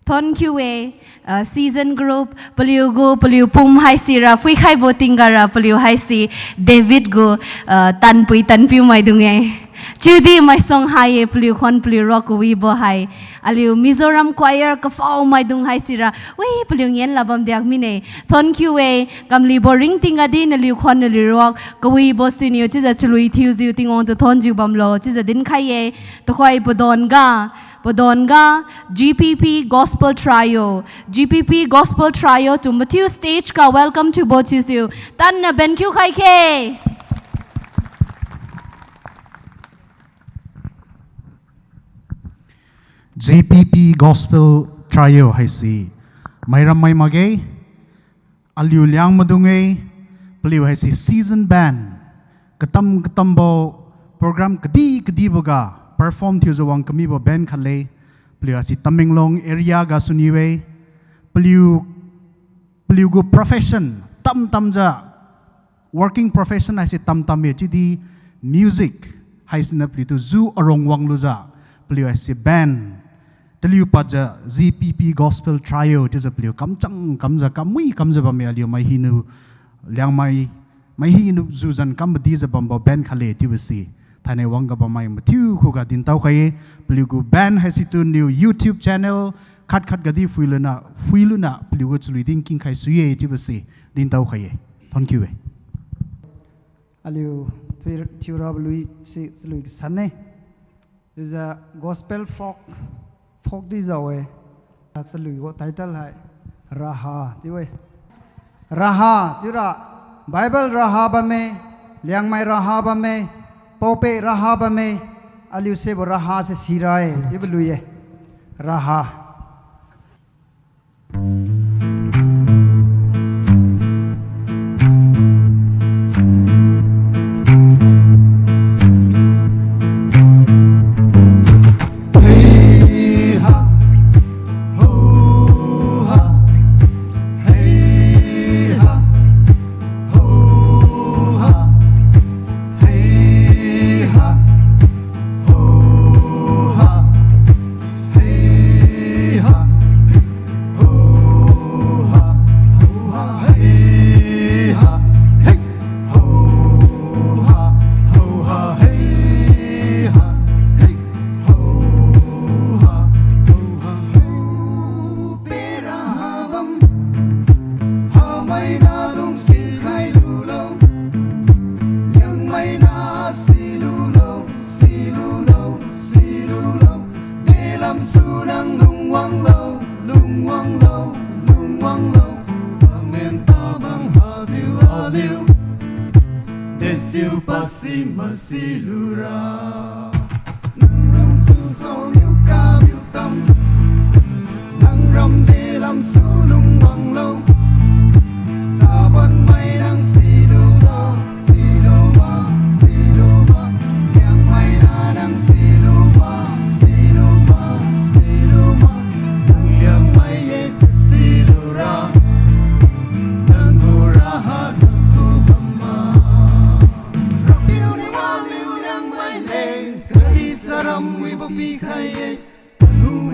Thank you e, ah, Season Group, paliu gu, paliu pum haisira, phuikhaibo tingga ra, paliu haise David gu, ah, tanpui tanpiu maidung-e. Chiudi maisuang hai-e, paliu khon paliu ruak kawibo hai. Aliu Mizoram Choir kafao maidung haisira, wi paliu ngen la bam diak mine. Thank you e, kamlibo ringting gadi naliu khon naliu ruak kawibo siniu chiujiu chalui thiujiu Tingwang tu thonjiu bamlo chiujiu dinkhai-e. Tuhoi padon ga, padon ga, G P P Gospel Trio, G P P Gospel Trio tu mathiu stage ga welcome thiubo chiujiu tanna benkiu khai khe. G P P Gospel Trio haise mairammai makge, aliu Liangmaidung-e, paliu haise season band, katam katambo program kadi kadibo ga perform thiujiu wang kamibo band khatle, paliu haise Tamenglong area ga suniu-e, paliu, paliu gu profession tam tamjiu, working profession haise tam tam-e chiudi music haisiniu paliutu ju arong wanglujiu, paliu haise band taliu padjiu G P P Gospel Trio chiujiu paliu kamchang kamjiu kamwi kamjiu bamme aliu mai hiniu Liangmai, mai hiniu juzan kam madijiu bambo band khatle chiubo se. Thainai wangga bammai mathiu khuga dintao khai-e, paliu gu band haisitu niu YouTube channel khat khat gadi phuiluniu, phuiluniu paliu gu chalui din kingkhai sui-e chiubo se dintao khai-e. Thank you e. Aliu thiu, thiurabo lui se chalui kasan-e. Chiujiu gospel folk, folk di jao-e. Chalui gu title hai Raha chiu-e. Raha chiura Bible raha bamme, Liangmai raha bamme, paope raha bamme, aliu sebo raha se sira-e chiubo lui-e. Raha. Liangmai na silulo, silulo, silulo. Delamsu nang lungwanglo, lungwanglo, lungwanglo. Pamen tabang hajiu aliu dejiu pasi masilura. Nang ram tu saoniu kabiu tam, nang ram delamsu lungwanglo. Saban mai nang silulo, silulo, silulo. Liangmai na nang silulo, silulo, silulo. Nang Liangmai ye silura, nang gu raha nang gu bamma. Rapiu niu waliu Liangmai leng, kari saram wibo pikhai-e. Palung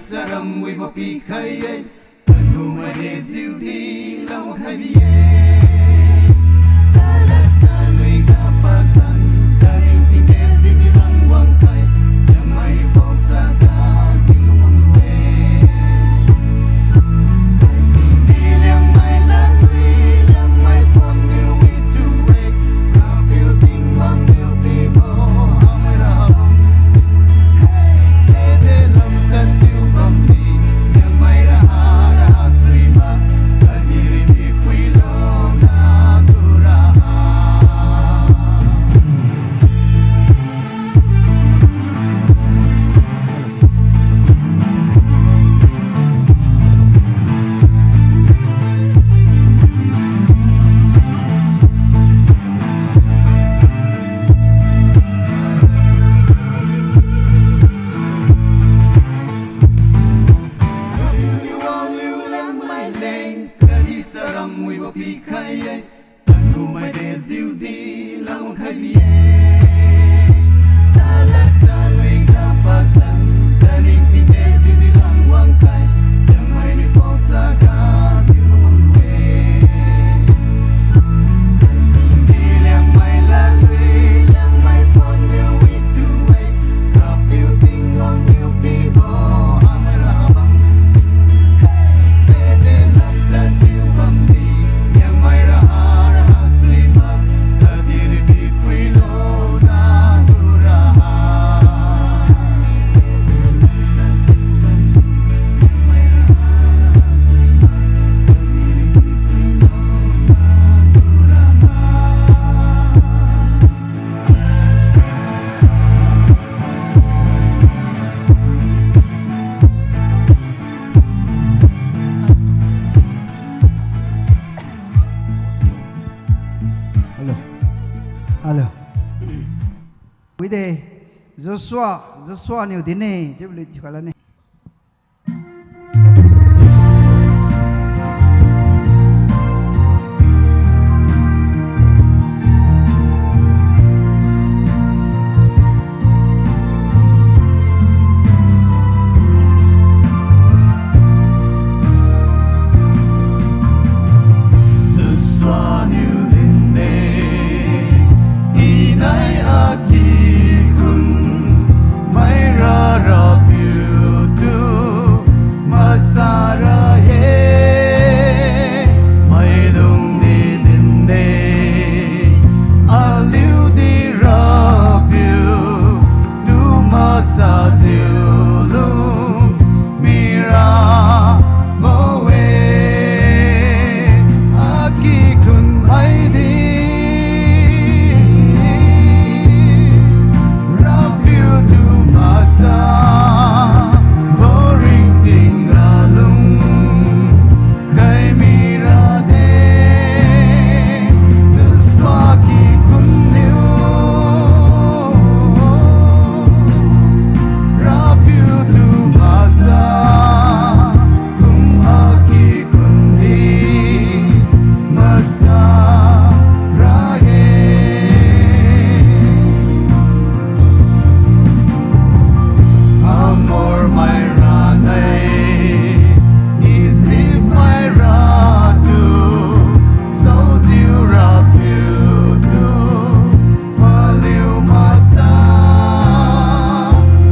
Saram wibo pikhai-e, tanu maide jiudi langwang khai bi-e. Sala salui ga pazan, taning tingde jiudi langwang khai, Liangmai niu paosa ga jiu lungwang lu-e. Di Liangmai ladlui, Liangmai pon niu witu-e, Rapiu Tingwang niu pibo, amai ra bam. Khaide lam kajiu bamdi, Liangmai raha ra sui ma, kadihpiri phuilo natu raha. Aliu Liangmai leng, kadi saram wibo pikhai-e, tanu maide jiudi langwang khai bi-e. Sala salui ga pazan, taning tingde jiudi langwang khai, Liangmai niu paosa ga jiu lungwang lu-e. Di Liangmai ladlui, Liangmai pon niu witu-e, Rapiu Tingwang niu pibo, amai ra bam. Khaide lam kajiu bamdi, Liangmai raha ra sui ma, kadihpiri phuilo natu raha. Hello. Hello. Wide, Joshua, Joshua niu dinne, chiubo lui thiukha lane. Joshua niu dinne, inai akikhun maira Rapiu tu masa ra-e, maidungdi dinne, aliudi Rapiu tu masajiu lung mira bo-e, akikhun maidi Rapiu tu masa bo ringting ga lungkhai mira de, Joshua kikhun niu Rapiu tu masa kum akikhun di masa ra-e. Amor maira nai, Egypt maira tu saojiu Rapiu tu paliu masa,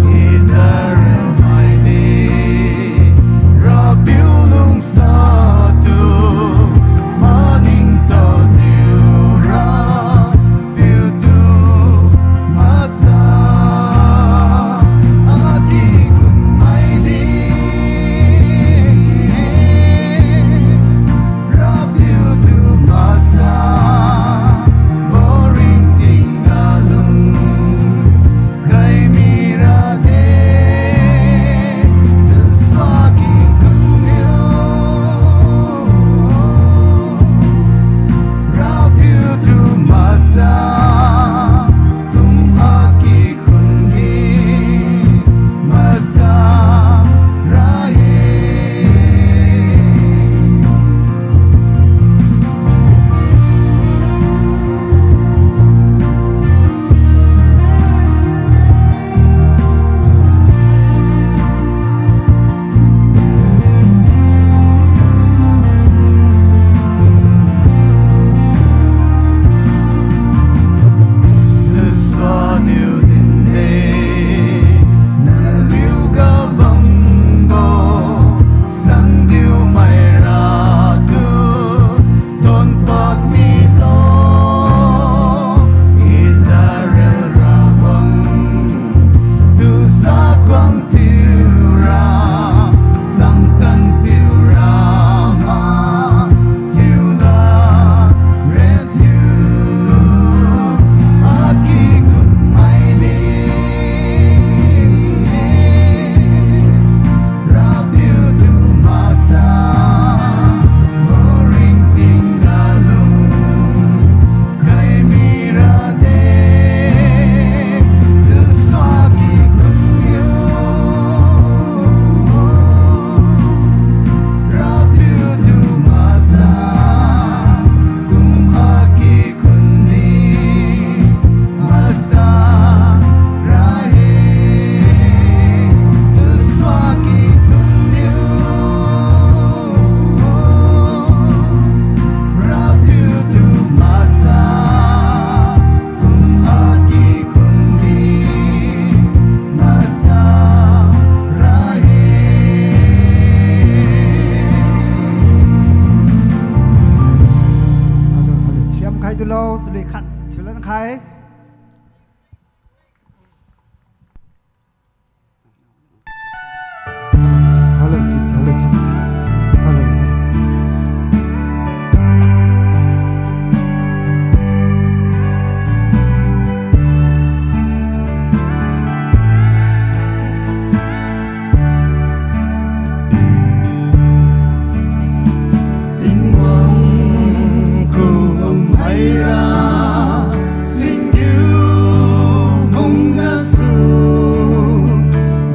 Israel maidi Rapiu lungsa tu maningtaojiu Rapiu tu masa, akikhun maidi Suli khat thiulan khai. Hello, hello, hello. Tingwang khulum haira, singgiu mung gasu,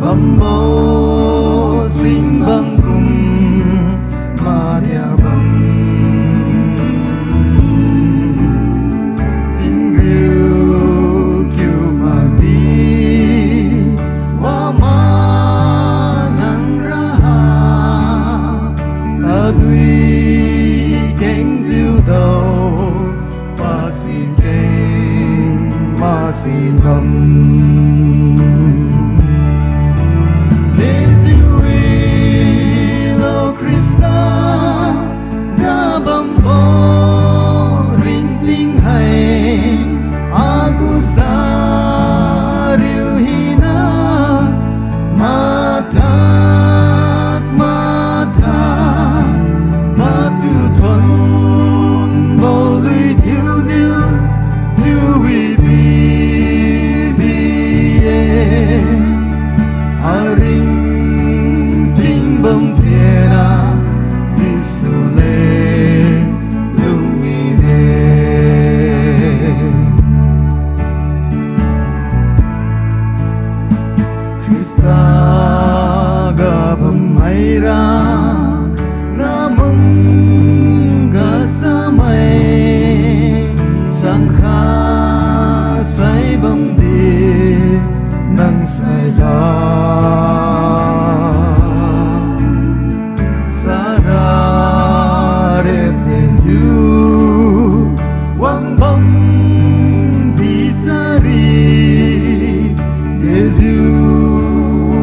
bambo singbang kum maria bam. Tingriu kiu madi, wama nang raha, tadui kengjiu dao, pasi keng masi bam. Dejiu wilo Khrista, gabambo ringting hai, agu sariu hina, mathak mathak, matu thonbo lui thiujiu, thiu wi bi bi-e. Aringting bam thiura, Jesu leng lung mine. Khrista gabam maira, namung gasamai, sangkha sai bamdi nang saila. Sara rep dejiu wangbam di sari, dejiu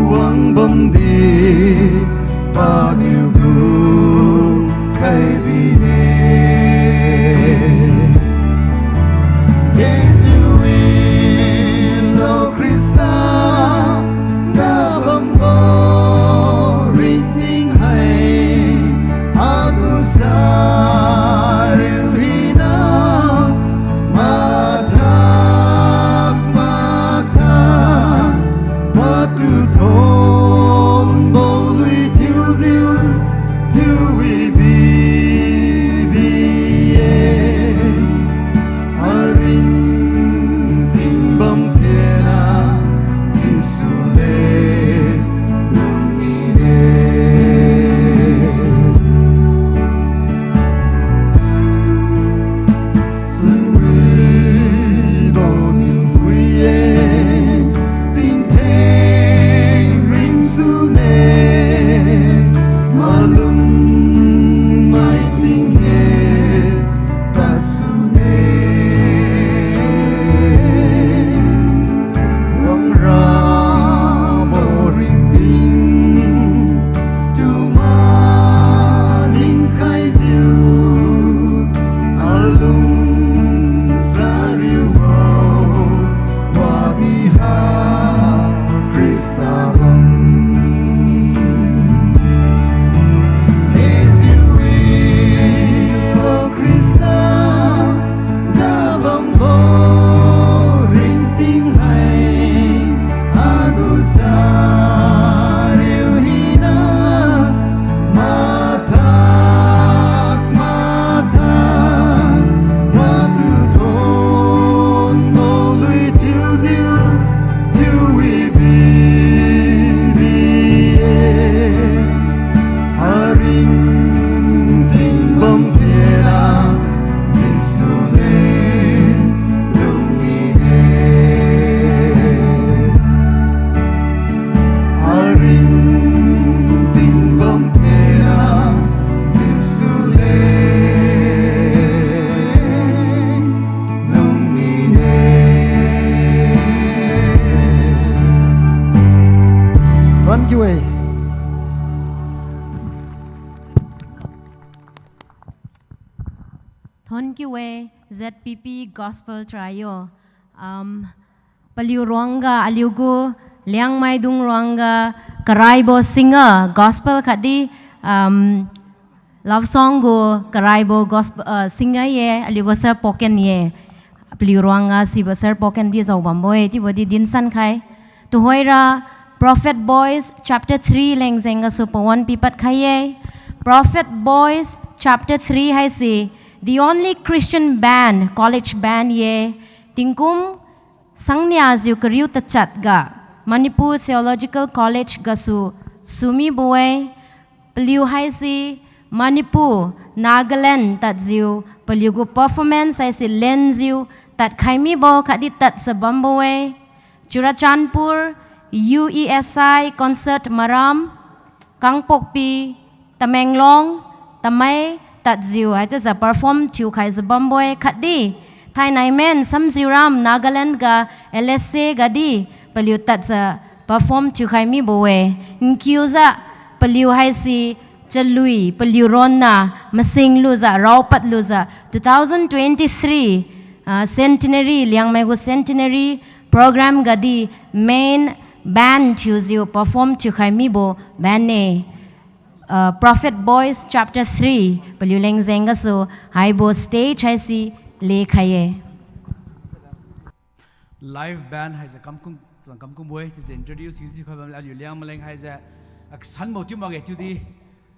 wangbam di pa Thank you e, Z P P Gospel Trio. Um, paliu ruangga aliugu Liangmaidung ruangga karaibo singer gospel khatdi, um, love song gu karaibo gospel, uh, singer ye, aliugu sir poken ye. Paliu ruangga sibo sir poken di jao bambo e, chiubo di dinsan khai. Tuhoira Prophet Boys chapter three leng jeng gasu pawan pipad khai ye. Prophet Boys chapter three haise the only Christian band, college band ye. Tingkum sangnia jiu kariu tachat ga Manipur Theological College gasu sumibo-e. Paliu haise Manipur, Nagaland tadjiu paliugu performance haise lenjiu tadkhai mibo khatdi tadsa bambo-e. Churachandpur, U E S I concert maram, Kangpokpi, Tamenglong, Tamei tadjiu haichiujiu perform thiukhaijiu bambo-e khatdi thainai men Samjiuram Nagaland ga L S A gadi paliu tadjiu perform thiukhai mibo-e. Nkiujiu paliu haise chalui paliu ronna masing lujiu raopad lujiu two thousand twenty-three, ah, centenary, Liangmai gu centenary program gadi main band thiujiu perform thiukhai mibo band-e. Ah, Prophet Boys chapter three paliu leng jeng gasu haibo stage haise lekhai-e. Live band haise kamkum, kamkumbo-e, chiujiu introduce thiujiu khai bam aliu Liangmai leng haise aksanbo thiu makge chiudi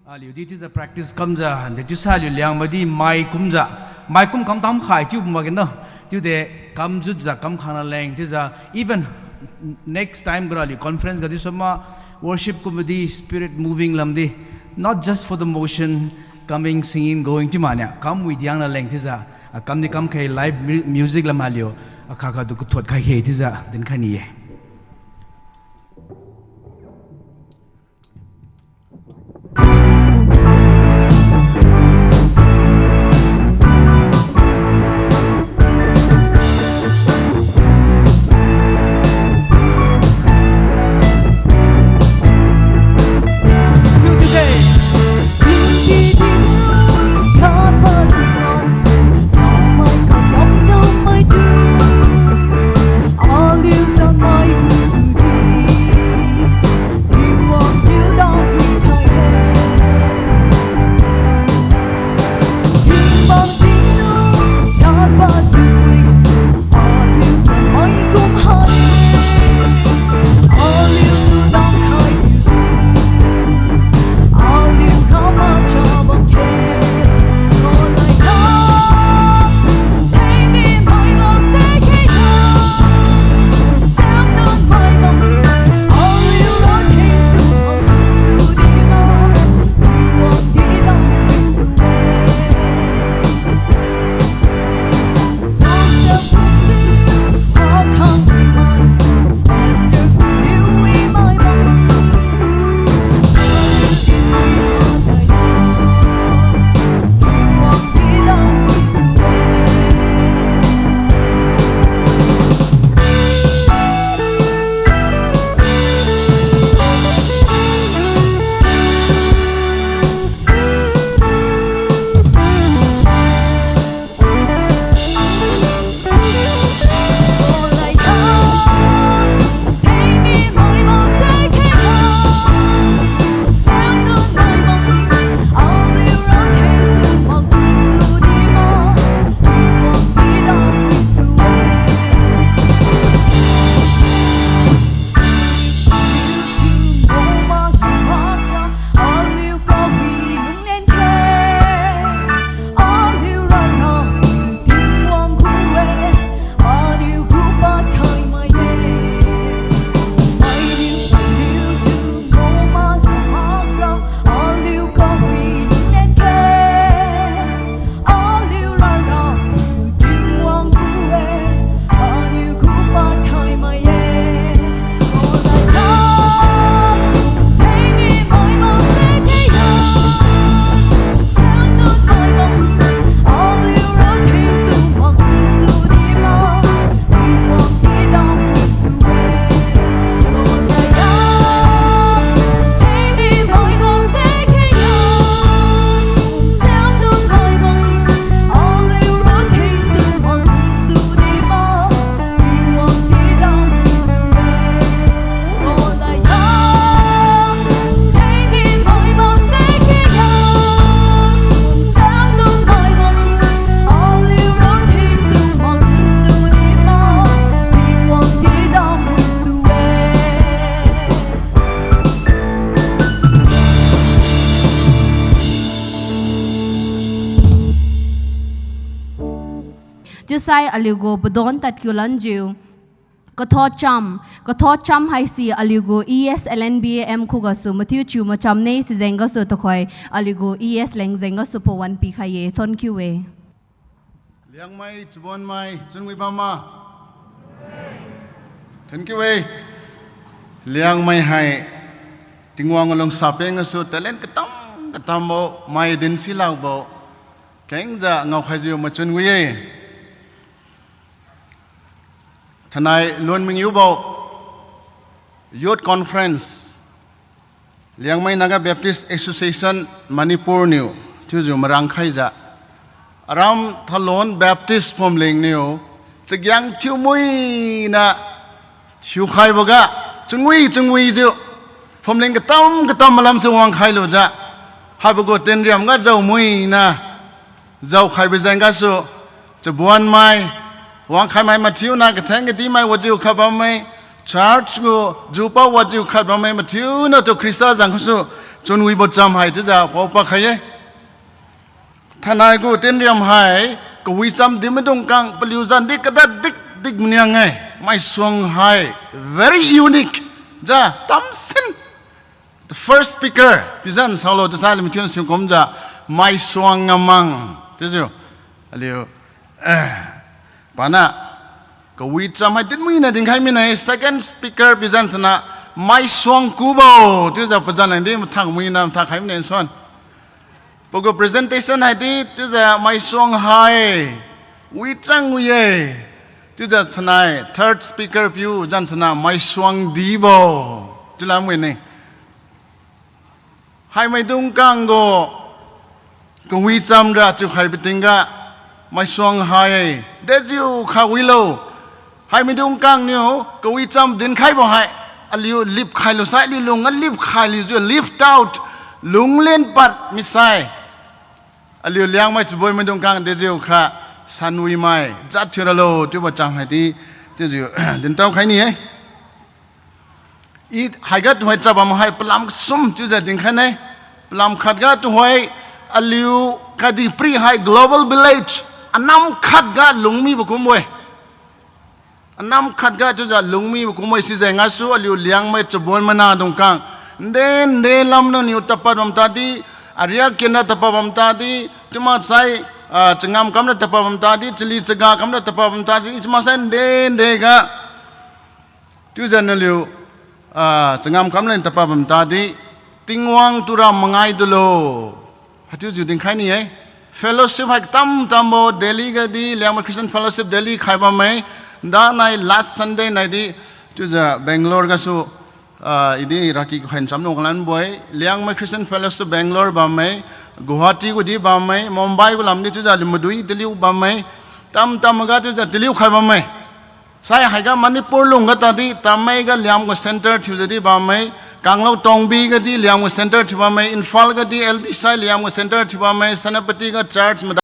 aliu di chiujiu practice kamjiu, de chiusai aliu Liangmai di mai kumjiu, mai kum kam tamkhai chiu makge no. Chiude kamjutjiu kamkhangna leng chiujiu, even next time gra aliu conference gadi suma worship kumdi spirit moving lamdi, not just for the motion, coming, singing, going chiu mania kam widiangna leng chiujiu, ah, kamdi kamkhai live mu-, music lam aliu, ah, kha kha tu kuthot khai khe chiujiu dinkhai ni-e. Chiusai aliugu padon tadkiu lanjiu, kathot cham, kathot cham haise aliugu E S L N B A M khugasu mathiu chiu macham ne sijeng gasu tuhoi aliugu E S leng jeng gasu pawan pikhai ye. Thonkiu-e. Liangmai, Chabonmai, chunwi bamma. Thonkiu-e. Liangmai hai Tingwang alungsa peng gasu talent katam katambo mai dinsilakbo kengjiu ngaokhaijiu machun wi-e. Thainai lun mingyiubo Youth Conference, Liangmai Naga Baptist Association Manipur niu chiujiu marangkhaijiu, aram Thalon Baptist phumling niu chagiang thiumuina thiukhaiboga chunwi chunwijiu phumling katam katam malamse wangkhai lujiu, haibo gu tinriam ga jaomuina jaokhaibo jeng gasu, Chabonmai, wangkhaimai mathiuna katheng kadimai wajiu khat bamme, church gu jupa wajiu khat bamme mathiuna tu Khrista jang gasu chunwibo cham hai chiujiu paopad khai-e. Thainai gu tinriam hai kawicham dimaidung kang paliu zandi kada dikdik maniang-e. Maisuang hai very unique jiu tamsin. The first speaker piu zan saolo chiusai aliu mathiuna siu kumjiu Maisuang Ngamang chiujiu aliu, eh, pana kawicham hai dinmuina dinkhai mine. Second speaker piu zan sana Maisuang Kubo chiujiu pazan langdi mathak muina mathak khai mine nsuan. Pagu presentation haidi chiujiu Maisuang hai wichang wi-e. Chiujiu thainai third speaker piu zan sana Maisuang Dibo chiulam wine. Haimaidung kang gu kawicham ra chiukhai patingga Maisuang hai dejiukha wilo. Haimaidung kang niu kawicham dinkhaibo hai aliu lipkhai lusai aliu lung alipkhai liujiu lift out, lunglen pad misai aliu Liangmai Chabonmaidung kang dejiukha sanwimai jat thiuralo chiubo cham haidi chiujiu dintao khai ni-e. I haiga tuhoi chabam hai palam kasum chiujiu dinkhai ne. Palam khatga tuhoi aliu Kadihpiri hai global village anam khatga lungmibo kumbo-e. Anam khatga chiujiu lungmibo kumbo-e sijeng gasu aliu Liangmai Chabonmaidung kang nde nde lamniu niu tadpad bam tadi, ariak kenra tadpad bam tadi, chiumaksai, ah, changam kamra tadpad bam tadi, chali chaga kamra tadpad bam tadi, chiumaksai nde nde ga chiujiu naliu, ah, changam kamra tadpad bam tadi, Tingwang tura mangai dulo. Haichiujiu dinkhai ni-e. Fellowship hai katam tambo Delhi gadi, Liangmai Christian Fellowship Delhi khai bamme. Danai last Sunday naidi chiujiu Bangalore gasu, ah, idi raki khen chamlo kalanbo-e. Liangmai Christian Fellowship Bangalore bamme. Guwahati gudi bamme. Mumbai gu lamdi chiujiu aliu madui taliu bamme. Tam tamga chiujiu taliu khai bamme. Sai haiga Manipur lungga tadi, Tamei ga Liangmai gu center thiujiu di bamme, Kanglo Tongbi gadi Liangmai gu center thiu bamme, Imphal gadi L B sai Liangmai gu center thiu bamme, Senapati ga church mada